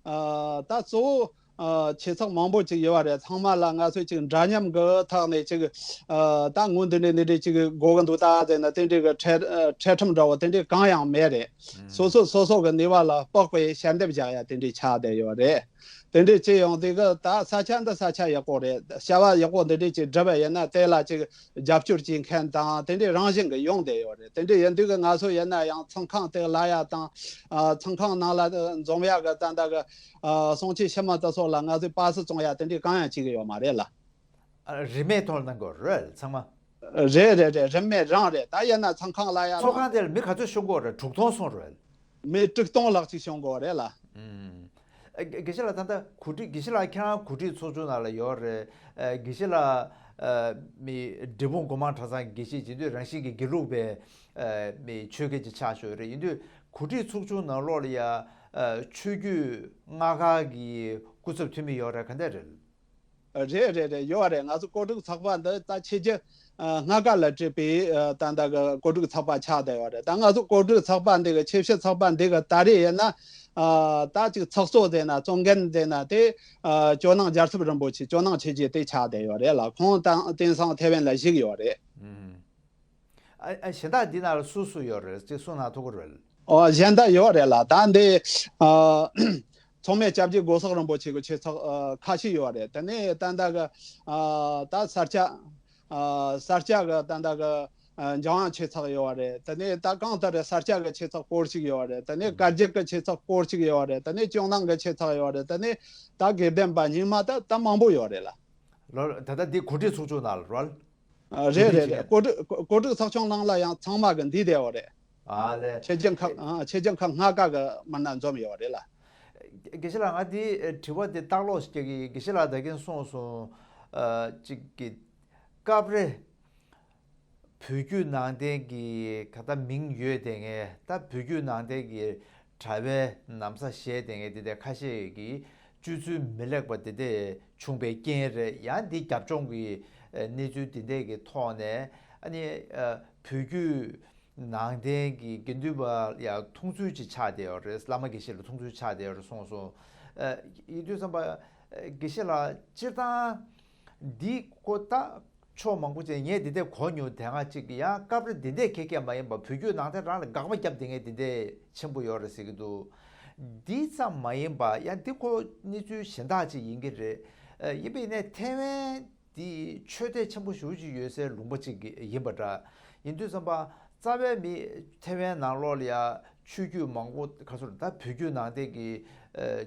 ཨ་ད་གཙོ་བོ་ཨ་ཆོས་ཚོགས་མང་པོ་ཅིག་ཡོད་པ་རེད། ཚང་མ་ལ་ང་ཚོས་ཅིག་འདྲ་མཉམ་གི་ཐོག་ནས་ཅིག་ཨ་ད་ངོས་འདི་འདྲས་འདི་འདྲས་ཅིག་དགོས་གི་འདུག་ད་ཟེར་ན་དེ་འདྲས་གི་འཕྲལ་འཕྲལ་ཁྲིམས་འདྲ་བོ་དེ་འདྲས་གང་ཡང་མེད་རེད། སོ་སོ་སོ་སོ་གི་ནུས་པ་ལ་དཔག་པའི་ཞལ་འདེབས་རྒྱག་ཡ་དེ་འདྲས་ཆགས་བསྡད་ཡོད་རེད། དེ་འདྲས་བྱས་ཡོང་དུས་གི་ད་ས་ཆ་འདི་ས་ཆ་ཡག་པོ་རེད། བྱ་བ་ཡག་པོ་འདི་འདྲས་ཅིག་སྒྲུབ་པ་ཡིན་ན་དེ་ལ་ཅིག་རྒྱབ་སྐྱོར་བྱེད་མཁན་དང་དེ་འདྲས་རང་བཞིན་གྱི་ཡོང་བསྡད་ཡོད་རེད། དེ་འདྲས་ཡིན་དུས་ཀྱི་ང་ཚོ་ཡིན་ན་ཡང་ཚོང་ཁང་དེ་གླ་ཡ་དང་ཨ་ཚོང་ཁང་ནང་ལ་འཛོམས་ཡ་གི་ད་ལྟ་གི་ཨ་གསུང་ཆོས་ཕྱི་མ་དེ་ཚོ་ལ་ང་ཚོས་པ་སེ་བཙོང་ཡ་དེ་འདྲས་གང་ཡང་བྱེད་ཀྱི་ཡོད་མ་རེད་ལ། ཨ་རིན་མེད་ཐོག་ལ་གནང་དགོས་རེད་ཚང་མ། རེད་རེད་རེད། རིན་མེད་རང་རེད། ད་ཡིན་ན་ཚོང་ཁང་གླ་ཡ་ཚོང་ཁང་དེ་ལ་མི་ག་ཚོད་ཤོང་གི་ཡོད་རེད། དྲུག་སྟོང་སོང་རེད། མི་དྲུག་སྟོང་ལྷག་ཅིག་ཤོང་གི་ཡོད་རེད་ལ། ཨ་དགེ་བཤེས་ལགས། ད་ལྟ་གོ་སྒྲིག་དགེ་བཤེས་ལགས་ཁྱེད་རང་གོ་སྒྲིག་ཚོགས་ཆུང་ནང་ལ་ཡོད་རེད། ཨ་དགེ་བཤེས་ལགས་ཨ་མི་འབྲས་སྤུངས་སྒོ་མང་གྲྭ་ཚང་དགེ་བཤེས་བྱེད་དུས་རང་བཞིན་གྱི་དགེ་ལུགས་པའི་ཨ་མི་ཆོས་དགེ་ཅིག་ཆགས་བཞག་ཡོད་རེད། ཡིན་དུས་གོ་སྒྲིག་ཚོགས་ཆུང་ནང་ལོགས་ལ་ཡ་ཨ་ཆོས་བརྒྱུད་ལྔ་ཀ་གི་སྐུ་ཚབ་འཐུས་མི་ཡོད་རེད། ག་འདྲ་རེད། རེད་རེད་རེད། ཡོད་རེད། ང་ཚོ་གོ་སྒྲིག་ཚོགས་པ་འདི་ད་ཆོས་བརྒྱུད་ཨ་ལྔ་ཀ་ལ་སྤྲད་པའི་ཨ་ད་ལྟ་གི་གོ་སྒྲིག་ཚོགས་པ་ཆགས་བསྡད་ཡོད་རེད། ད་ང་ཚོ་གོ་སྒྲིག་ཚོགས་པ་འདི་གི་ཆོས་བཤད་ཚོགས་པ་འདི་གི་ད་རེས་ཡིན་ན་ཨ་ད་ཅིག་ཚོགས་གཙོ་ཟེར་ན་གཙོ་འགན་ཟེར་ན་དེ་ཨ་ཇོ་ནང་རྒྱལ་ཚབ་རིན་པོ་ཆེ། ཇོ་ནང་ཆོས་རྗེ་དེ་ཆགས་བསྡད་ཡོད་རེད་ལ། ཁོང་དང་དེང་སང་ཐེ་ཝན་ལ་བཞུགས་ཡོད་རེད། ཨུམ། ཨ་ཨ་གཞན་དག་འདི་ནང་ལ་སུ་སུ་ཡོད་རེད་ཅིག་གསུང་གནང་ཐུབ་ཀྱི་རེད། ཨོ་གཞན་དག་ཡོད་རེད་ལ། ད་འདི་ཨ་ཚོགས་མི་སྐྱབས་རྗེ་སྒོ་བསགས་རིན་པོ་ཆེ་གི་ཆོས་ཚོགས་ཨ་ཁ་ཤས་ཡོད་རེད། དེ་ནས་ད་ལྟ་གི་ཨ་ད་ས་སྐྱ་ཨ་ས་སྐྱ་གི་ད་ལྟ་གི་ཨ་འཇམ་དབྱངས་ཆོས་ཚོགས་ཡོད་རེད། དེ་ནས་ད་གང་ལྟར་ས་སྐྱ་གི་ཆོས་ཚོགས་སྐོར་ཞིག་ཡོད་རེད། དེ་ནས་བཀའ་བརྒྱུད་ཀྱི་ཆོས་ཚོགས་སྐོར་ཞིག་ཡོད་རེད། དེ་ནས་ཇོ་ནང་གི་ཆོས་ཚོགས་ཡོད་རེད། དེ་ནས་ད་དགེ་ལྡན་པ་རྙིང་མ་ད་ད་མང་པོ་ཡོད་རེད་ལ། ལོ་ད་ལྟ་འདི་གོ་སྒྲིག་ཚོགས་ཆུང་ནང་ལ་རོལ། ཨ་རེད་རེད་རེད། གོ་སྒྲིག་གོ་གོ་སྒྲིག་ཚོགས་ཆུང་ནང་ལ་ཡང་ཚང་མ་གི་འདི་བསྡད་ཡོད་རེད། ཨ་ལས། ཆོས་རྒྱུད་ཁག་ཨ་ཆོས་རྒྱུད་ཁག་ལྔ་ཀ་གི་མི་སྣ་འཛོམས་ཡོད་རེད་ལ། དགེ་བཤེས་ལགས་ང་འདི་དྲི་བ་འདི་ལྟག་ལོག་ཞིག་རྒྱག་གི། དགེ་བཤེས་ལགས་ད་གིན་གསུངས་སོང་། ཨ་གཅིག་གི་སྐབས་རེ་བོད་བརྒྱུད་ནང་བསྟན་གྱི་ག་ད་མིང་ཡོད་དེ་ངས་ད་བོད་བརྒྱུད་ནང་བསྟན་གྱི་གྲྭ་པའི་ན་བཟའ་བཞེས་དེ་ངས་དེ་འདྲ་ཁ་ཤས་ཀྱི་སྤྱོད་ཚུལ་མི་ལེགས་པ་དེ་འདྲ་བྱུང་བའི་རྐྱེན་རེད། ཡང་འདི་རྒྱབ་ལྗོངས་ཀྱི་གནས་ཚུལ་དེ་འདྲ་གི་ཐོག་ནས་ཨ་ནི་བོད་བརྒྱུད་ནང་བསྟན་གྱི་དགེ་འདུན་པ་ཡང་མཐོང་ཚུལ་ཅིག་ཆགས་བསྡད་ཡོད་རེད། བླ་མ་དགེ་བཤེས་ལ་མཐོང་ཚུལ་ཆགས་བསྡད་ཡོད་རེད་གསུངས་སོང་། ཡིན་དུས་ཙམ་པ་དགེ་བཤེས་ལགས་སྤྱིར་བཏང་འདི་ཁོ་ད་ཕྱོགས་མང་པོ་ཅིག་ངས་འདི་འདྲས་གོ་མྱོང་། དེ་སྔ་ཅིག་ཡང་སྐབས་རེ་འདི་འདྲས་ཁེ་ཁེ་མ་ཡིན་པ་བོད་བརྒྱུད་ནང་བསྟན་རང་ལ་དགག་པ་བརྒྱབ་དེ་ངས་འདི་འདྲས་ཆེན་པོ་ཡོད་རེད་ཟེར་གྱི་འདུག་འདི་ཙམ་མ་ཡིན་པ་ཡང་འདི་ཁོ་གནས་ཚུལ་གཞན་དག་ཅིག་ཡིན་གྱི་རེད། ཡིན་པ་ཡིན་ནའི་ཐེ་ཝན་འདི་ཆོས་དད་ཆེན་པོ་ཞེ་པོ་ཅིག་ཡོད་སའི་ལུང་པ་ཅིག་ཡིན་པ་འདྲ། ཡིན་དུས་ཙམ་པ་རྩ་བའི་མི་ཐེ་ཝན་ནང་ལོགས་ལ་ཡང་ཆོས་བརྒྱུད་མང་པོ་ག་ཚོད་ད་བོད་བརྒྱུད་ནང་བསྟན་གྱི་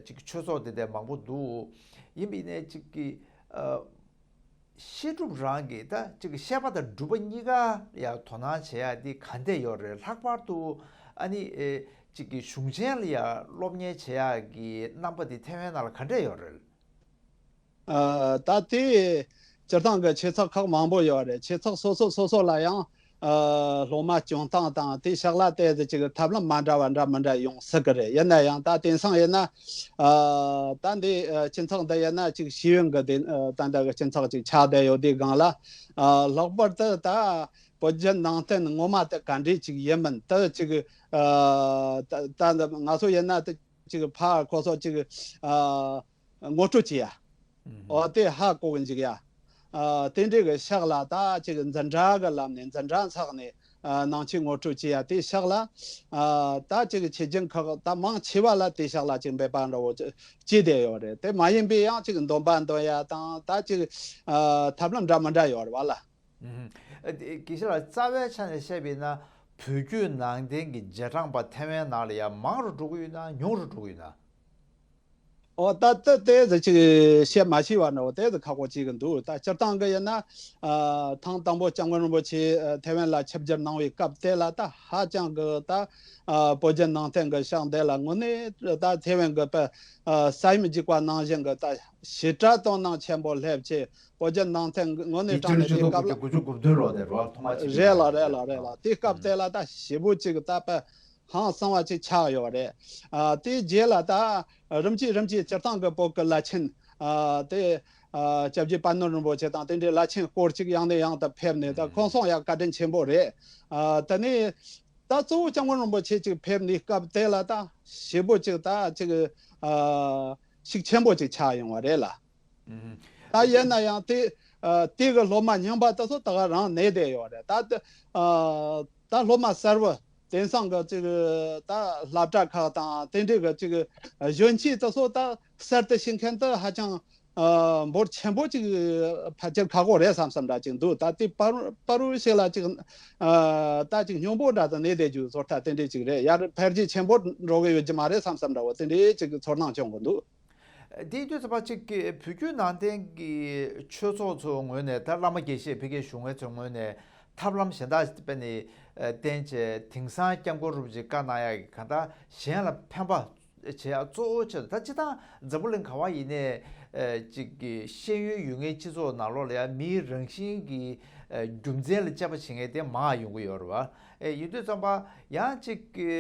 ཅིག་ཆོས་ཚོགས་དེ་འདྲ་མང་པོ་འདུག་ཡིན་པ་ཡིན་ནའི་ཅིག་གི་བཤད་སྒྲུབ་རང་གི་ད་ཅིག་བཤད་པ་དང་སྒྲུབ་པ་གཉིས་ཀ་ཡང་དོ་སྣང་བྱེད་ཡ་འདི་ག་འདྲས་ཡོད་རེད། ལྷག་པར་དུ་ཨ་ནི་ཨེ་ཅིག་གི་གཞུང་ཆེན་ལ་ཡང་སློབ་གཉེར་བྱེད་ཡ་གི་རྣམ་པ་འདི་ཐེ་ཝན་ནང་ལ་ག་འདྲས་ཡོད་རེད། ཨ་ད་དེ་སྤྱིར་བཏང་གི་ཆོས་ཚོགས་ཁག་མང་པོ་ཡོད་རེད། ཆོས་ཚོགས་སོ་སོ་སོ་སོ་ལ་ཡང་ཨ་སློབ་མ་སྐྱོང་སྟངས་དང་དེ་ཕྱག་ལ་དེ་ཅིག་ཐབས་ལམ་མ་འདྲ་བ་འདྲ་མི་འདྲ་ཡོང་སྲིད་གི་རེད། ཡིན་ན་ཡང་ད་དེང་སང་ཡིན་ན་ཨ་ད་འདི་ཨ་སྤྱི་ཚོགས་འདི་ཡིན་ན་ཅིག་ཤེས་ཡོན་གི་དེ་ཨ་ད་འདི་གི་སྤྱི་ཚོགས་ཅིག་ཆགས་བསྡད་ཡོད་དེའི་སྒང་ལ་ཨ་ལྷག་པར་དུ་ད་བོད་བརྒྱུད་ནང་བསྟན་ངོ་མ་དེ་ག་འདྲས་ཅིག་ཡིན་མིན་དེ་ཅིག་ཨ་ད་ད་འདི་ང་ཚོ་ཡིན་ན་དེ་ཅིག་ཕ་ཁོ་ཚོ་ཅིག་ཨ། ངོ་སྤྲོད་བྱེད་ཡ། ཨོ་དེ་ཧ་གོ་གི་འཇུག་ཡ། ཨ་དེ་འདྲའི་གི་ཕྱག་ལ་ད་ཅིག་འཛིན་གྲྭ་གི་ལམ་ནས་འཛིན་གྲྭ་ཚགས་ནས་ཨ་ནང་ཆོས་ངོ་སྤྲོད་བྱེད་ཡ་དེ་ཕྱག་ལ། ཨ་ད་ཅིག་ཆོས་རྒྱུན་ཁག་ད་མང་ཆེ་བ་ལ་དེ་ཕྱག་ལ་ཅིག་འབད་པ་འདྲ་བོ་ཅིག་བྱས་བསྡད་ཡོད་རེད། དེ་མ་ཡིན་པའི་ཡང་ཅིག་འདོན་པ་འདོན་ཡ་དང་ད་ཅིག་ཨ་ཐབས་ལམ་འདྲ་མི་འདྲ་ཡོད་རེད་བ་ལ། ཨ་དེ་དགེ་བཤེས་ལགས་རྩ་བའི་ཆ་ནས་བཤད་པ་ཡིན་ན་བོད་བརྒྱུད་ནང་བསྟན་གྱི་རྗེས་འབྲང་པ་ཐེ་ཝན་ནང་ལ་ཡང་མང་རུ་འགྲོ་གི་ཡོད་ན་ཉུང་རུ་འགྲོ་གི་ཡོད་ན། ཨོ་ད་ལྟ་དེ་ཟེར་ཅིག་བཤད་མ་ཤེས་པ་འདྲ་བོ་དེ་ཟེར་ཁག་པོ་ཅིག་གི་འདུག་ད་སྤྱིར་བཏང་གི་ཡིན་ན་ཨ་ཐེངས་དང་པོ་སྐྱབས་མགོན་རིན་པོ་ཆེ་ཨ་ཐེ་ཝན་ལ་ཆིབས་བསྒྱུར་གནང་བའི་སྐབས་དེ་ལ་ད་ཧ་ཅང་གི་ད་ཨ་བོད་བརྒྱུད་ནང་བསྟན་གི་ཕྱག་འདི་ལ་དངོས་གནས་ད་ཐེ་ཝན་གི་པ་ཨ་ས་ཡོམ་རྒྱུག་པ་ནང་བཞིན་གི་ད་ཞེ་དྲག་དོ་སྣང་ཆེན་པོ་སླེབས་བྱས་བོད་བརྒྱུད་ནང་བསྟན་དངོས་གནས་དྲང་གནས་དེ་སྐབས་ལ་དགུ་བཅུ་གོ་བདུན་ལོ་དེ་རོ་ཐོག་མ་ཅིག་རེད་ལ་རེད་ལ་རེད་ལ་དེ་སྐབས་དེ་ལ་ད་ཞེ་པོ་ཅིག་ད་པ་ཧང་སང་བ་ཅིག་ཆགས་ཡོད་རེད། ཨ་དེའི་རྗེས་ལ་ད་རིམ་གྱིས་རིམ་གྱིས་སྤྱིར་བཏང་གི་བོད་ཀྱི་བླ་ཆེན་ཨ་དེ་ཨ་སྐྱབས་རྗེ་པད་ནོར་རིན་པོ་ཆེ་དང་དེ་འདྲའི་བླ་ཆེན་སྐོར་ཅིག་ཡང་ནས་ཡང་དུ་ཕེབས་ནས་ད་ཁོང་ཚོ་ཡང་བཀའ་དྲིན་ཆེན་པོ་རེད། ཨ་དེ་ནས་ད་གཙོ་བོ་སྐྱབས་མགོན་རིན་པོ་ཆེ་ཅིག་ཕེབས་ནས་སྐབས་དེ་ལ་ད་ཞེ་པོ་ཅིག་ད་ཅིག་ཨ་ཤུགས་ཆེན་པོ་ཅིག་ཆགས་ཡོང་བ་རེད་ལ། ད་ཡིན་ན་ཡང་དེ་ཨ་དེ་གི་སློབ་མ་རྙིང་པ་དེ་ཚོ་ད་ག་རང་གནས་བསྡད་ཡོད་རེད། ད་དེ་ཨ་ད་སློབ་མ་གསར་བུ་དེང་སང་གི་ཅིག་ད་སློབ་གྲྭ་ཁག་དང་དེ་འདྲའི་གི་ཅིག་གཞོན་སྐྱེས་དེ་ཚོ་ད་གསར་དུ་ཕྱིན་མཁན་དེ་ཧ་ཅང་ཨ་འབོར་ཆེན་པོ་ཅིག་ཕལ་ཆེར་ཁག་པོ་རེད་བསམ་བསམ་འདྲ་ཅིག་འདུག་ད་དེ་པར་པར་ཞིག་ལ་ཅིག་ཨ་ད་ཅིག་སྙོམས་པོ་འདྲ་དང་གནས་བསྡད་རྒྱུ་ཚོར་ཐལ། དེ་འདྲའི་ཅིག་རེད། ཡར་འཕེལ་རྒྱས་ཆེན་པོ་འགྲོ་གི་ཡོད་ཀྱི་མ་རེད་བསམ་བསམ་འདྲ་བོ་དེ་འདྲའི་ཅིག་ཚོར་སྣང་བྱུང་གི་འདུག་དེའི་དུས་ཚོད་པ་གཅིག་གིས་བོད་བརྒྱུད་ནང་བསྟན་གྱི་ཆོས་ཚོགས་ཚོའི་ངོས་ནས་ད་བླ་མ་དགེ་བཤེས་ཕ་གིའི་གཞུང་བའི་ཚོའི་ངོས་ནས་ཐབས་ལམ་གཞན་དག་དཔེ་ནས་བསྟན་བྱས་དེང་སང་སྐྱབས་མགོན་རིན་པོ་ཆེས་བཀའ་གནང་ཡག་གི་གང་ལྟར་གཞན་ལ་ཕན་པ་བྱེད་ཡག་གཙོ་བོ་ཆེད་དུ་ད་སྤྱིར་བཏང་འཛམ་བུ་གླིང་ག་བ་ཡིན་ནའི་གཅིག་གི་ཤེས་ཡོན་ཡོད་མཁན་སྤྱི་ཚོགས་ནང་ལོགས་ལ་ཡང་མིའི་རང་བཞིན་གྱི་རྒྱུ་མཚན་ལ་དཔྱད་པ་བྱེད་མཁན་དེ་མང་ཡོང་གི་ཡོད་རེད་བ། ཡིན་དུས་ཙམ་པ་ཡང་གཅིག་གི་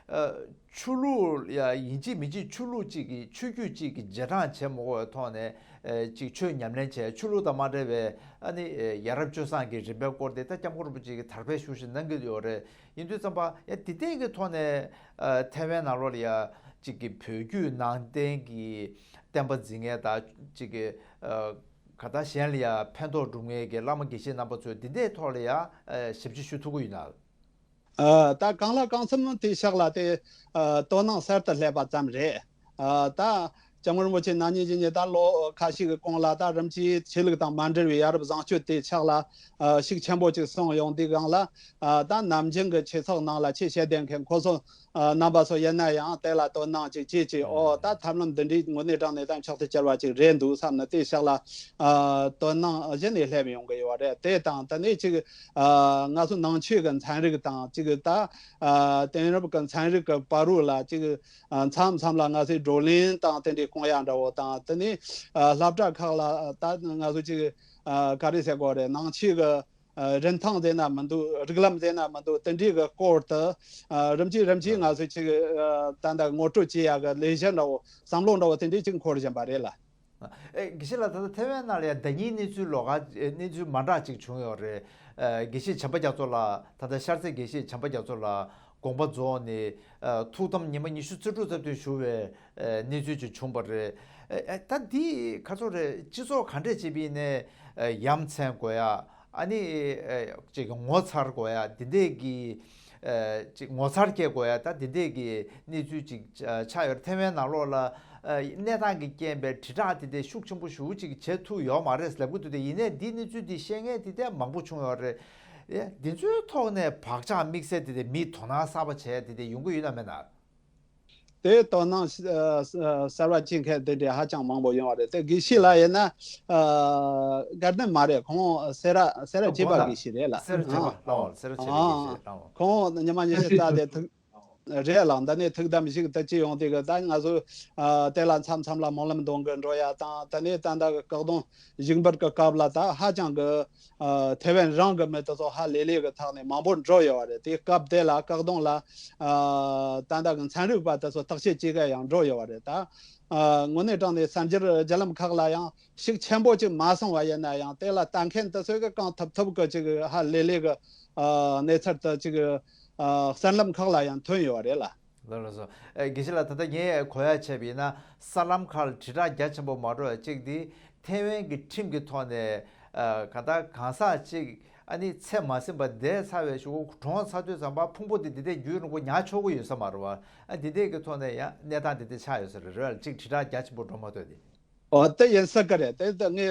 ཆོས་ལུགས་ཡ་ཡིན་གཅིག་མིན་གཅིག་ཆོས་ལུགས་གཅིག་གི་ཆོས་བརྒྱུད་གཅིག་གི་རྗེས་འབྲང་བྱེད་མ་དགོས་པའི་ཐོག་ནས་ཅིག་ཆོས་ཉམས་ལེན་བྱས། ཆོས་ལུགས་དང་མ་འབྲེལ་བའི་ཨ་ནི་ཡ་རབས་སྤྱོད་བཟང་གི་རིམ་པའི་སྐོར་དེ་ད་སྐྱབས་མགོན་རིན་པོ་ཆེ་གིས་དར་སྤེལ་ཤུགས་ཆེ་གནང་གི་ཡོད་རེད། ཡིན་དུས་ཙམ་པ་ཡ་དེ་ལྟའི་གི་ཐོག་ནས་ཐའེ་ཝན་ནང་ལོགས་ལ་ཡ་ཅིག་གི་བོད་བརྒྱུད་ནང་བསྟན་གྱི་བསྟན་པ་འཛིན་མཁན་དང་ཅིག་གི་ག་ད་གཞན་ལ་ཡ་ཕན་ཐོགས་སྒྲུབ་མཁན་གྱི་བླ་མ་དགེ་བཤེས་རྣམ་པ་ཚོས་དེ་འདྲའི་ཐོག་ལ་ཡ་ཞབས་ཕྱི་ཞུ་ཐུབ་ཀྱི་ཡོད་ན། ཨ། ད་གང་ལ་གང་འཚམ་དེའི་ཕྱག་ལ་དེ་ཨ་དོ་སྣང་གསར་དུ་སླེབས་པ་ཙམ་རེད། ཨ། ད་སྐྱབས་མགོན་རིན་པོ་ཆེ་ན་ནིང་གཞེས་ནིང་ད་ལོ་ཁ་ཤས་ཀྱི་གོང་ལ་ད་རིམ་གྱིས་ཆོས་ལུགས་དང་མ་འབྲེལ་བའི་ཡ་རབས་བཟང་སྤྱོད་དེའི་ཕྱག་ལ་ཨ་ཤུགས་ཆེན་པོ་ཅིག་སོང་ཡོང་དུས་སྒང་ལ། ཨ། ད་ནམ་རྒྱུན་གྱི་ཆོས་ཚོགས་ནང་ལ་ཆོས་བཤད་བསྡད་མཁན་ཁོ་ཚོ་ཨ་རྣམ་པ་ཚོ་ཡིན་ན་ཡང་དེ་ལ་དོ་སྣང་ཅིག་བྱེད་ཅིག་ཨོ། ད་ཐབས་ལམ་འདི་འདྲའི་དངོས་གནས་དྲང་གནས་ད་མཆོག་ཏུ་གྱུར་པ་ཅིག་རེད་འདུག་བསམ་ནས་དེའི་ཕྱག་ལ་ཨ་དོ་སྣང་གཞི་ནས་སླེབས་ཡོང་གི་ཡོད་རེད། དེ་དང་དེ་ནས་ཅིག་ཨ་ང་ཚོ་ནང་ཆོས་ཀྱི་ཚན་རིག་དང་ཅིག་ད་ཨ་དེང་རབས་ཀྱི་ཚན་རིག་གི་བར་རུ་ལ་ཅིག་ཨ་མཚམས་མཚམས་ལ་ང་ཚོས་བགྲོ་གླེང་དང་དེ་འདྲའི་སྐོང་ཡ་འདྲ་བོ་དང་། དེ་ནས་ཨ་སློབ་གྲྭ་ཁག་ལ་ད་ང་ཚོ་ཅིག་ཨ་ག་རེ་ཟེར་དགོས་རེད། ནང་ཆོས་ཀྱི་ཨ་རིན་ཐང་ཟེར་ན་མི་འདུག་རིགས་ལམ་ཟེར་ན་མི་འདུག་དེ་འདྲའི་གི་སྐོར་དུ་ཨ་རིམ་གྱིས་རིམ་གྱིས་ང་ཚོས་ཅིག་ཨ་ད་ལྟ་ངོ་སྤྲོད་བྱེད་ཡ་གི་ལས་གཞི་འདྲ་བོ་བསམ་བློ་འདྲ་བོ་དེ་འདྲའི་ཅིག་འཁོར་བཞིན་པ་རེད་ལ། ཨེ། དགེ་བཤེས་ལགས། ད་ལྟ་ཐའེ་ཝན་ནང་ལ་ཡང་ཟླ་ཉིན་གནས་ཚུལ་ལོགས་ཀ་གནས་ཚུལ་མ་འདྲ་ཅིག་བྱུང་ཡོད་རེད། ཨ། དགེ་བཤེས་བྱམས་པ་རྒྱ་མཚོ་ལགས། ད་ལྟ་ཤར་རྩེ་དགེ་བཤེས་བྱམས་པ་རྒྱ་མཚོ་ལགས་དགོངས་པ་རྫོགས་ནས་ཨ་ཐུགས་དམ་ཉི་མ་ཉི་ཤུ་རྩ་དྲུག་རྩ་བདུན་བཞུགས་པའི་ཨ་གནས་ཚུལ་ཅིག་བྱུང་བ་རེད། ཨ། ད་འདི་ག་ཚོད་རེད། སྤྱི་ཚོགས་ག་འདྲས་བྱས་པ་ཡིན་ནའི་ཨ་ཡ་མཚན་དགོས་ཡ། ཨ་ནི་ཨ་ཅིག་ངོ་མཚར་དགོས་ཡ་འདི་འདྲས་ཀྱི་ཨ་ཅིག་ངོ་མཚར་སྐྱེ་དགོས་ཡ་ད་འདི་འདྲས་ཀྱི་གནས་ཚུལ་ཅིག་ཨ་ཆགས་ཡོད་རེད། ཐའེ་ཝན་ནང་ལོགས་ལ་ཨ་གནས་སྟངས་ཀྱི་རྐྱེན་པས་དྲིལ་བསྒྲགས་དེ་འདྲས་ཤུགས་ཆེན་པོ་ཞེ་པོ་ཅིག་བྱེད་ཐུབ་ཡོད་མ་རེད་ལབ་ཀྱི་འདུག་དེ་ཡིན་ནའི་འདིའི་གནས་ཚུལ་འདི་བཤད་མཁན་དེ་འདྲས་མང་པོ་བྱུང་ཡོད་རེད། ཨེ། འདི་ཚོའི་ཐོག་ནས་བག་ཆགས་དམིགས་བསལ་དེ་འདྲས་མིས་དོ་སྣང་གསར་པ་བྱས་དེ་འདྲས་ཡོང་གི་ཡོད་ན་མེད་ན། དེ་དོ་སྣང་ཨ་ཨ་གསར་བ་བྱེད་མཁན་དེ་འདྲས་ཧ་ཅང་མང་པོ་ཡོང་བ་རེད། དེ་དགེ་བཤེས་ལགས་ཡིན་ན་ཨ་དགའ་ལྡན་མ་རེད། ཁོང་སེ་ར་སེ་ར་བྱེས་པ་དགེ་བཤེས་རེད་ལ། སེ་ར་བྱེས་པ་ལགས། སེ་ར་བྱེས་པ་དགེ་བཤེས་ལགས། ཁོང་ཉི་མ་ཉི་ཤུ་རྩ་དེ་ཐུགས་རེད་ལགས། འདི་ནས་ཐུགས་དམ་ཞིག་ཏུ་ཅི་ཡོང་དུས་ཀྱི་ད་ང་ཚོ་ཨ་དེ་ལ་མཚམས་མཚམས་ལ་སྨོན་ལམ་འདོན་གི་འགྲོ་ཡ་དང་། དེ་ནས་ད་ལྟ་གི་བཀག་སྡོམ་བཞུགས་འབུལ་གྱི་སྐབས་ལ་ད་ཧ་ཅང་གི་ཨ་ཐའེ་ཝན་རང་གི་མི་དེ་ཚོ་ཧ་ལས་ལས་ཀྱི་ཐོག་ནས་མང་པོ་འགྲོ་ཡོད་པ་རེད། དེའི་སྐབས་དེ་ལ་བཀག་སྡོམ་ལ་ཨ་ད་ལྟ་གི་ཚན་རིག་པ་དེ་ཚོ་བརྟག་དཔྱད་བྱེད་མཁན་ཡང་འགྲོ་ཡོད་པ་རེད། ད་ཨ་དངོས་གནས་དྲང་གནས་གསར་འགྱུར་བརྒྱུད་ལམ་ཁག་ལ་ཡང་ཤུགས་ཆེན་པོ་ཅིག་མ་སོང་བ་ཡིན་ན་ཡང་། དེ་ལ་ལྟ་མཁན་དེ་ཚོས་གི་གང་ཐུབ་ཐུབ་གི་ཅིག་ཧ་ལས་ལས་གི་ཨ་གནས་ཚུལ་དེ་ཅིག་ཨ་གསར་ལམ་ཁག་ལ་ཡང་ཐོན་ཡོད་པ་རེད་ལ། ལགས་ལགས་སོ། ཨེ། དགེ་བཤེས་ལགས། ད་ལྟ་ངས་གོ་ཡ་བྱས་པ་ཡིན་ན་གསར་ལམ་ཁག་ལ་དྲིལ་བསྒྲགས་རྒྱ་ཆེན་པོ་མ་འགྲོ་བ་གཅིག་དེ་ཐའེ་ཝན་གྱི་ཁྲིམས་ཀྱི་ཐོག་ནས་ཨ་གང་ལྟར་གང་ཟག་ཅིག་ཨ་ནི་ཚེ་མ་ཟིན་པ་འདས་ཚར་བའི་གཞུག་གུ་གྲོངས་ཚར་དུས་ཙམ་པ་ཕུང་པོ་དེ་འདི་འདྲའི་རྒྱུན་རིང་པོ་ཉར་ཆོག་གི་ཡོད་ས་མ་རེད་བ། ཨ་འདི་འདྲའི་གི་ཐོག་ནས་ཡང་གནས་སྟངས་འདི་འདྲ་ཆགས་ཡོད་ས་རེད། རེད་བ། གཅིག་དྲིལ་བསྒྲགས་རྒྱ་ཆེན་པོ་འགྲོ་མ་ཐུབ་དེ། ཨོ། དེ་ཡིན་ས་གི་རེད། དེ་ད་ངས་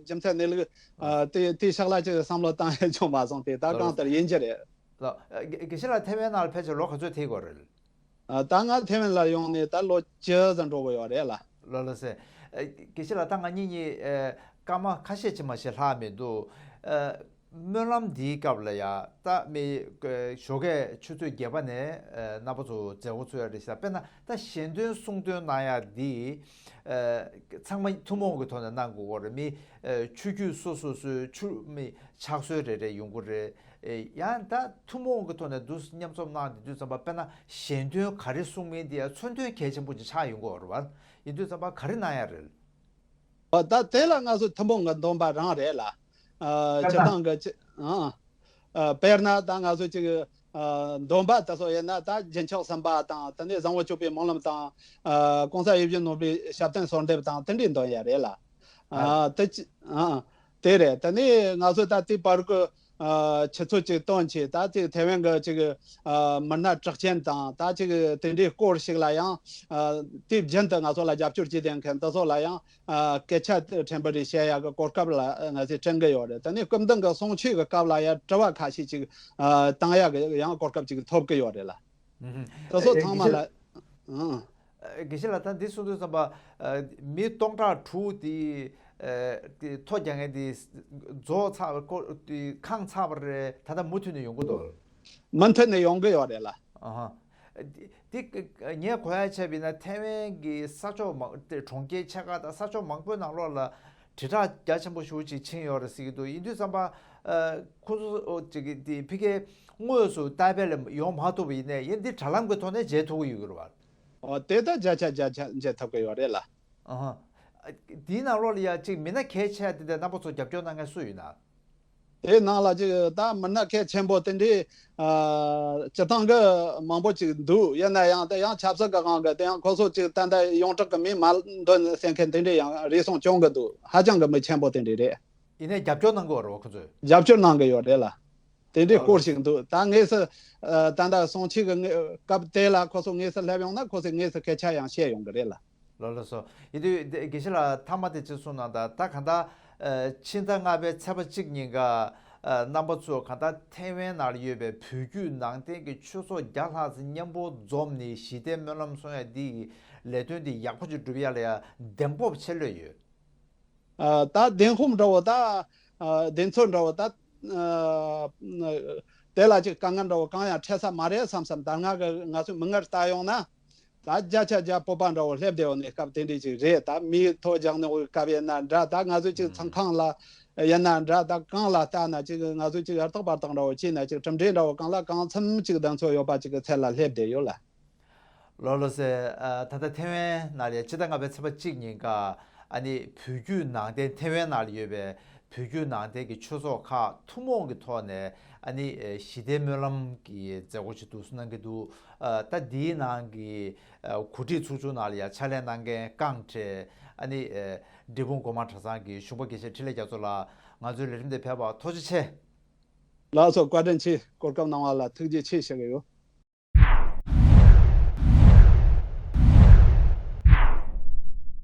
རྒྱུ་མཚན་གནས་ལུགས་ཨ་དེ་དེའི་ཕྱག་ལ་ཅིག་བསམ་བློ་བཏང་ཡ་བྱུང་མ་སོང་། དེ་ད་ལགས། གང་ལྟར་ཡིན་གྱི་རེད། ལགས། ཨ་དགེ་དགེ་བཤེས་ལགས་ཐའེ་ཝན་ནང་ལ་ཕལ་ཆེར་ལོ་ག་ཚོད་ཐེབས་ཡོད་རེད། ཨ་ད་ང་ཐའེ་ཝན་ལ་ཡོང་ནས་ད་ལོ་བཅུ་ཙམ་འགྲོ་གི་ཡོད་རེད་ལ། ལགས་ལགས་སེ། ཨ་དགེ་བཤེས་ལགས། ད་ང་གཉིས་གཉིས་ཨ་སྐར་མ་ཁ་ཤས་ཅིག་མ་ཞིག་ལྷག་མི་འདུག་ཨ་སྨོན་ལམ་འདིའི་སྐབས་ལ་ཡ་ད་མི་ཨ་ཞོགས་ཀས་ཆུ་ཚོད་བརྒྱད་པ་ནས་ཨ་རྣམ་པ་ཚོ་མཛད་སྒོ་ཚུགས་ཡ་རེད་ཤག་དཔེར་ན་ད་ཞལ་འདོན་གསུང་འདོན་གནང་ཡ་འདི་ཨ་ཚང་མ་ཐུན་མོང་གི་ཐོག་ནས་གནང་དགོས་ཀྱི་རེད། མི་ཨ་ཆོས་བརྒྱུད་སོ་སོ་སོའི་ཆོས་མི་ཕྱག་སྲོལ་རེ་རེ་ཡོང་གི་རེད། ཨེ། ཡང་ད་ཐུན་མོང་གི་ཐོག་ནས་འདུག་མཉམ་འཛོམས་གནང་བསྡད་དུས་ཙམ་པ་དཔེར་ན་ཞལ་འདོན་ག་རེ་གསུང་མིན་དེ་ཡང་མཚོན་དོན་གལ་ཆེན་པོ་ཅིག་ཆགས་ཡོང་གི་ཡོད་རེད་བ། ཡིན་དུས་ཙམ་པ་ག་རེ་གནང་ཡ་རེད། ཨ་ད་དེ་ལ་ང་ཚོ་ཐུན་མོང་གི་འདོན་པ་རང་རེད་ལ། ཨ་སྤྱིར་བཏང་གི་ཅི་ཨ་ཨ་དཔེར་ན་ད་ང་ཚོ་ཅིག་ཨ་འདོན་པ་དེ་ཚོ་ཡིན་ན་ད་རྒྱུན་ཆགས་གསུམ་པ་དང་། དེ་ནས་བཟང་པོ་སྤྱོད་པའི་སྨོན་ལམ་དང་། ཨ་གོང་ས་ཡིད་བཞིན་ནོར་བུའི་ཞབས་བརྟན་གསོལ་འདེབས་དང་དེ་འདྲའི་འདོན་ཡ་རེད་ལ། ཨ་དེ་ཅི་ཨ་དེ་རེད། དེ་ནས་ང་ཚོ་ད་དེའི་བར་གི་ཨ་ཆུ་ཚོད་ཅིག་བཏོན་བྱས། ད་ཅིག་ཐའེ་ཝན་གི་ཅིག་ཨ་མི་སྣ་གྲགས་ཅན་དང་། ད་ཅིག་དེ་འདྲའི་སྐོར་ཞིག་ལ་ཡང་ཨ་དུས་རྒྱུན་དུ་ང་ཚོ་ལ་རྒྱབ་སྐྱོར་བྱེད་བསྡད་མཁན་དེ་ཚོ་ལ་ཡང་ཨ་སྐད་ཆ་ཕྲན་བུ་རེ་བཤད་ཡག་གི་གོ་སྐབས་ལ་ང་ཚོས་སྤྲད་གི་ཡོད་རེད། དེ་ནས་སྐུ་མདུན་གི་གསུང་ཆོས་ཀྱི་སྐབས་ལ་ཡང་དྲི་བ་ཁ་ཤས་ཅིག་ཨ་བཏང་ཡག་གི་ཡང་གོ་སྐབས་ཅིག་ཐོབ་གི་ཡོད་རེད་ལ། ཨུ་ཧུམ། དེ་ཚོ་ཚང་མ་ལ་ཨང་། དགེ་བཤེས་ལགས། ད་འདི་གསུང་དུས་ཙམ་པ་ཨ་མི་སྟོང་ཕྲག་དྲུག་དེ་ཨ་དེ་ཐོ་རྒྱག་མཁན་དེ་རྫོགས་ཚར་བ་སྐོར་དེ་ཁེངས་ཚར་བ་རེད། ད་ལྟ་མུ་མཐུད་ནས་ཡོང་གི་འདུག་མུ་མཐུད་ནས་ཡོང་གི་ཡོད་རེད་ལ། ཨ་ཧ། དེ་དེ་ངས་གོ་ཡ་བྱས་པ་ཡིན་ན་ཐའེ་ཝན་གྱི་ས་ཕྱོགས་མང་དེ་གྲོང་ཁྱེར་ཆེ་ཁག་དང་ས་ཕྱོགས་མང་པོའི་ནང་ལོགས་ལ་དྲིལ་བསྒྲགས་རྒྱ་ཆེན་པོ་ཞེ་པོ་ཅིག་ཕྱིན་ཡོད་རེད་ཟེར་གྱི་འདུག་ཡིན་དུས་ཙམ་པ་ ཨ་ཁོ་ཚོ་ཨོ་ཅིག་དེ་ཕ་གིའི་དངོས་སུ་ཏའེ་པེ་ལ་ཡོང་མ་ཐུབ་པ་ཡིན་ནའི་ཡིན་འདི་དྲ་ལམ་གྱི་ཐོག་ནས་མཇལ་ཐུབ་ཀྱི་ཡོད་ཀྱི་རེད་བ། ཨོ་དེ་ད་བརྒྱ་ཆ་བརྒྱ་ཆ་མཇལ་ཐུབ་ཀྱི་ཡོད་རེད་ལ། ཨ་ཧ། དེའི་ནང་ལོགས་ལ་ཡ་ཅིག་མི་སྣ་གལ་ཆེ་དེ་འདྲ་རྣམ་པ་ཚོ་རྒྱབ་སྐྱོར་གནང་མཁན་སུ་ཡོད་ན། དེའི་ནང་ལ་ཅིག་ད་མི་སྣ་གལ་ཆེན་པོ་དེ་འདྲའི་ཨ་སྤྱི་བཏང་གི་མང་པོ་ཅིག་འདུག་ཡིན་ན་ཡང་དེ་ཡང་ཆབ་སྲིད་ཀྱི་དབང་གིས་དེ་ཡང་ཁོ་ཚོ་ཅིག་ད་ལྟ་ཡོངས་གྲགས་ཀྱི་མིང་མ་འདོན་ཟེར་མཁན་དེ་འདྲའི་ཡང་རེ་ཟུང་བྱུང་གི་འདུག་ཧ་ཅང་གི་མི་ཆེན་པོ་དེ་འདྲའི་རེད། ཡིན་ནའི་རྒྱབ་སྐྱོར་གནང་གི་ཡོད་རེད་བ་ཁོ་ཚོས། རྒྱབ་སྐྱོར་གནང་གི་ཡོད་རེད་ལ། དེ་འདྲའི་ཨ་སྐོར་ཞིག་འདུག་ད་དངོས་སུ་ཨ་ད་ལྟ་སོང་ཆེད་ཀྱི་དངོས་སྐབས་དེ་ལ་ཁོ་ཚོ་དངོས་སུ་སླེབས་ཡོང་ན་ཁོ་ཚོས་དངོས་སུ་སྐད་ཆ་ཡང་བཤད་ཡོང་གི་རེད་ལ། ལགས་ལགས་སོ། ཡིན་དུས་དེ་དགེ་བཤེས་ལགས་མཐའ་མ་དེ་གཅིག་གསུངས་གནང་དང་། ད་གང་ལྟར་ཨ་ཕྱི་ཟླ་ལྔ་པའི་ཚེས་པ་གཅིག་ཉིན་ཀ་ཨ་རྣམ་པ་ཚོ་གང་ལྟར་ཐེ་ཝན་ནང་ལ་ཡོད་པའི་བོད་བརྒྱུད་ནང་བསྟན་གྱི་ཆོས་ཚོགས་བརྒྱ་ལྷག་ཙམ་མཉམ་པོ་འཛོམས་ནས་ཞི་བདེའི་སྨོན་ལམ་གསུང་ཡ་འདི་ཡི་ལས་དོན་འདི་ཡག་པོ་ཅིག་སྒྲུབ་ཡ་ལ་ཡ་གདེང་སྤོབས་ཆེ་ལོས་ཡོད། ཨ་ད་བདེན་དཔང་འདྲ་བོ་ད་ཨ་བདེན་ཚོད་འདྲ་བོ་ད་ཨ་དེ་ལ་ཅིག་དཀའ་ངལ་འདྲ་བོ་གང་ཡང་འཕྲད་ས་མ་རེད་བསམ་བསམ། ད་ང་གི་ང་ཚོའི་མིག་སྔར་ལྟ་ཡོང་ན་ད་བརྒྱ་ཆ་བརྒྱ་སྤོབས་པ་འདྲ་བོ་སླེབས་བསྡད་ཡོད་ནི་སྐབས་དེ་འདྲ་ཅིག་རེད། ད་མིའི་ཐོ་རྒྱག་ནི་བོའི་སྐབས་ཡིན་ན་འདྲ། ད་ང་ཚོའི་ཅིག་ཚང་ཁང་ལ་ཡིན་ན་འདྲ། ད་གང་ལ་ལྟ་ན་ཅིག་ང་ཚོའི་ཅིག་ཧུར་ཐག་པར་ཐག་འདྲ་བོ་བྱས་ན་ཅིག་གྲུབ་འབྲས་འདྲ་བོ་གང་ལ་གང་འཚམ་ཅིག་གདེང་ཚོད་ཡོད་པ་ཅིག་གི་ཚད་ལ་སླེབས་བསྡད་ཡོད་ལ། ལགས་ལགས་སེ། ཨ་ད་ལྟ་ཐེ་ཝན་ནང་ལ་ཡ་ཕྱི་ཟླ་ལྔ་པའི་ཚེས་པ་གཅིག་ཉིན་ཀ་ཨ་ནི་བོད་བརྒྱུད་ནང་བསྟན་ཐེ་ཝན་ནང་ལ་ཡོད་པའི་བོད་བརྒྱུད་ནང་བསྟན་གྱི་ཆོས་ཚོགས་ཁག་ཐུན་མོང་གི་ཐོག་ནས་ཨ་ནི་ཨེ་ཞི་བདེའི་སྨོན་ལམ་གྱི་མཛད་སྒོ་ཞིག་འདུག་སེ་གནང་གི་འདུག་ཨ་ད་འདིའི་ནང་གི་ཨ་གོ་སྒྲིག་ཚོགས་ཆུང་ནང་ལ་ཡ་ཕྱག་ལས་གནང་མཁན་ཀང་ཁྲེ་ཨ་ནི་ཨེ་འབྲས་སྤུངས་སྒོ་མང་གྲྭ་ཚང་གི་གཞུང་པ་དགེ་བཤེས་འཕྲིན་ལས་རྒྱ་མཚོ་ལགས་ང་ཚོའི་ལས་རིམ་དེ་ཕེབས་པར་ཐུགས་རྗེ་ཆེ། ལགས་སོ། བཀའ་དྲིན་ཆེ། གོ་སྐབས་གནང་བ་ལ་ཐུགས་རྗེ་ཆེ་ཞུ་གི་ཡོད།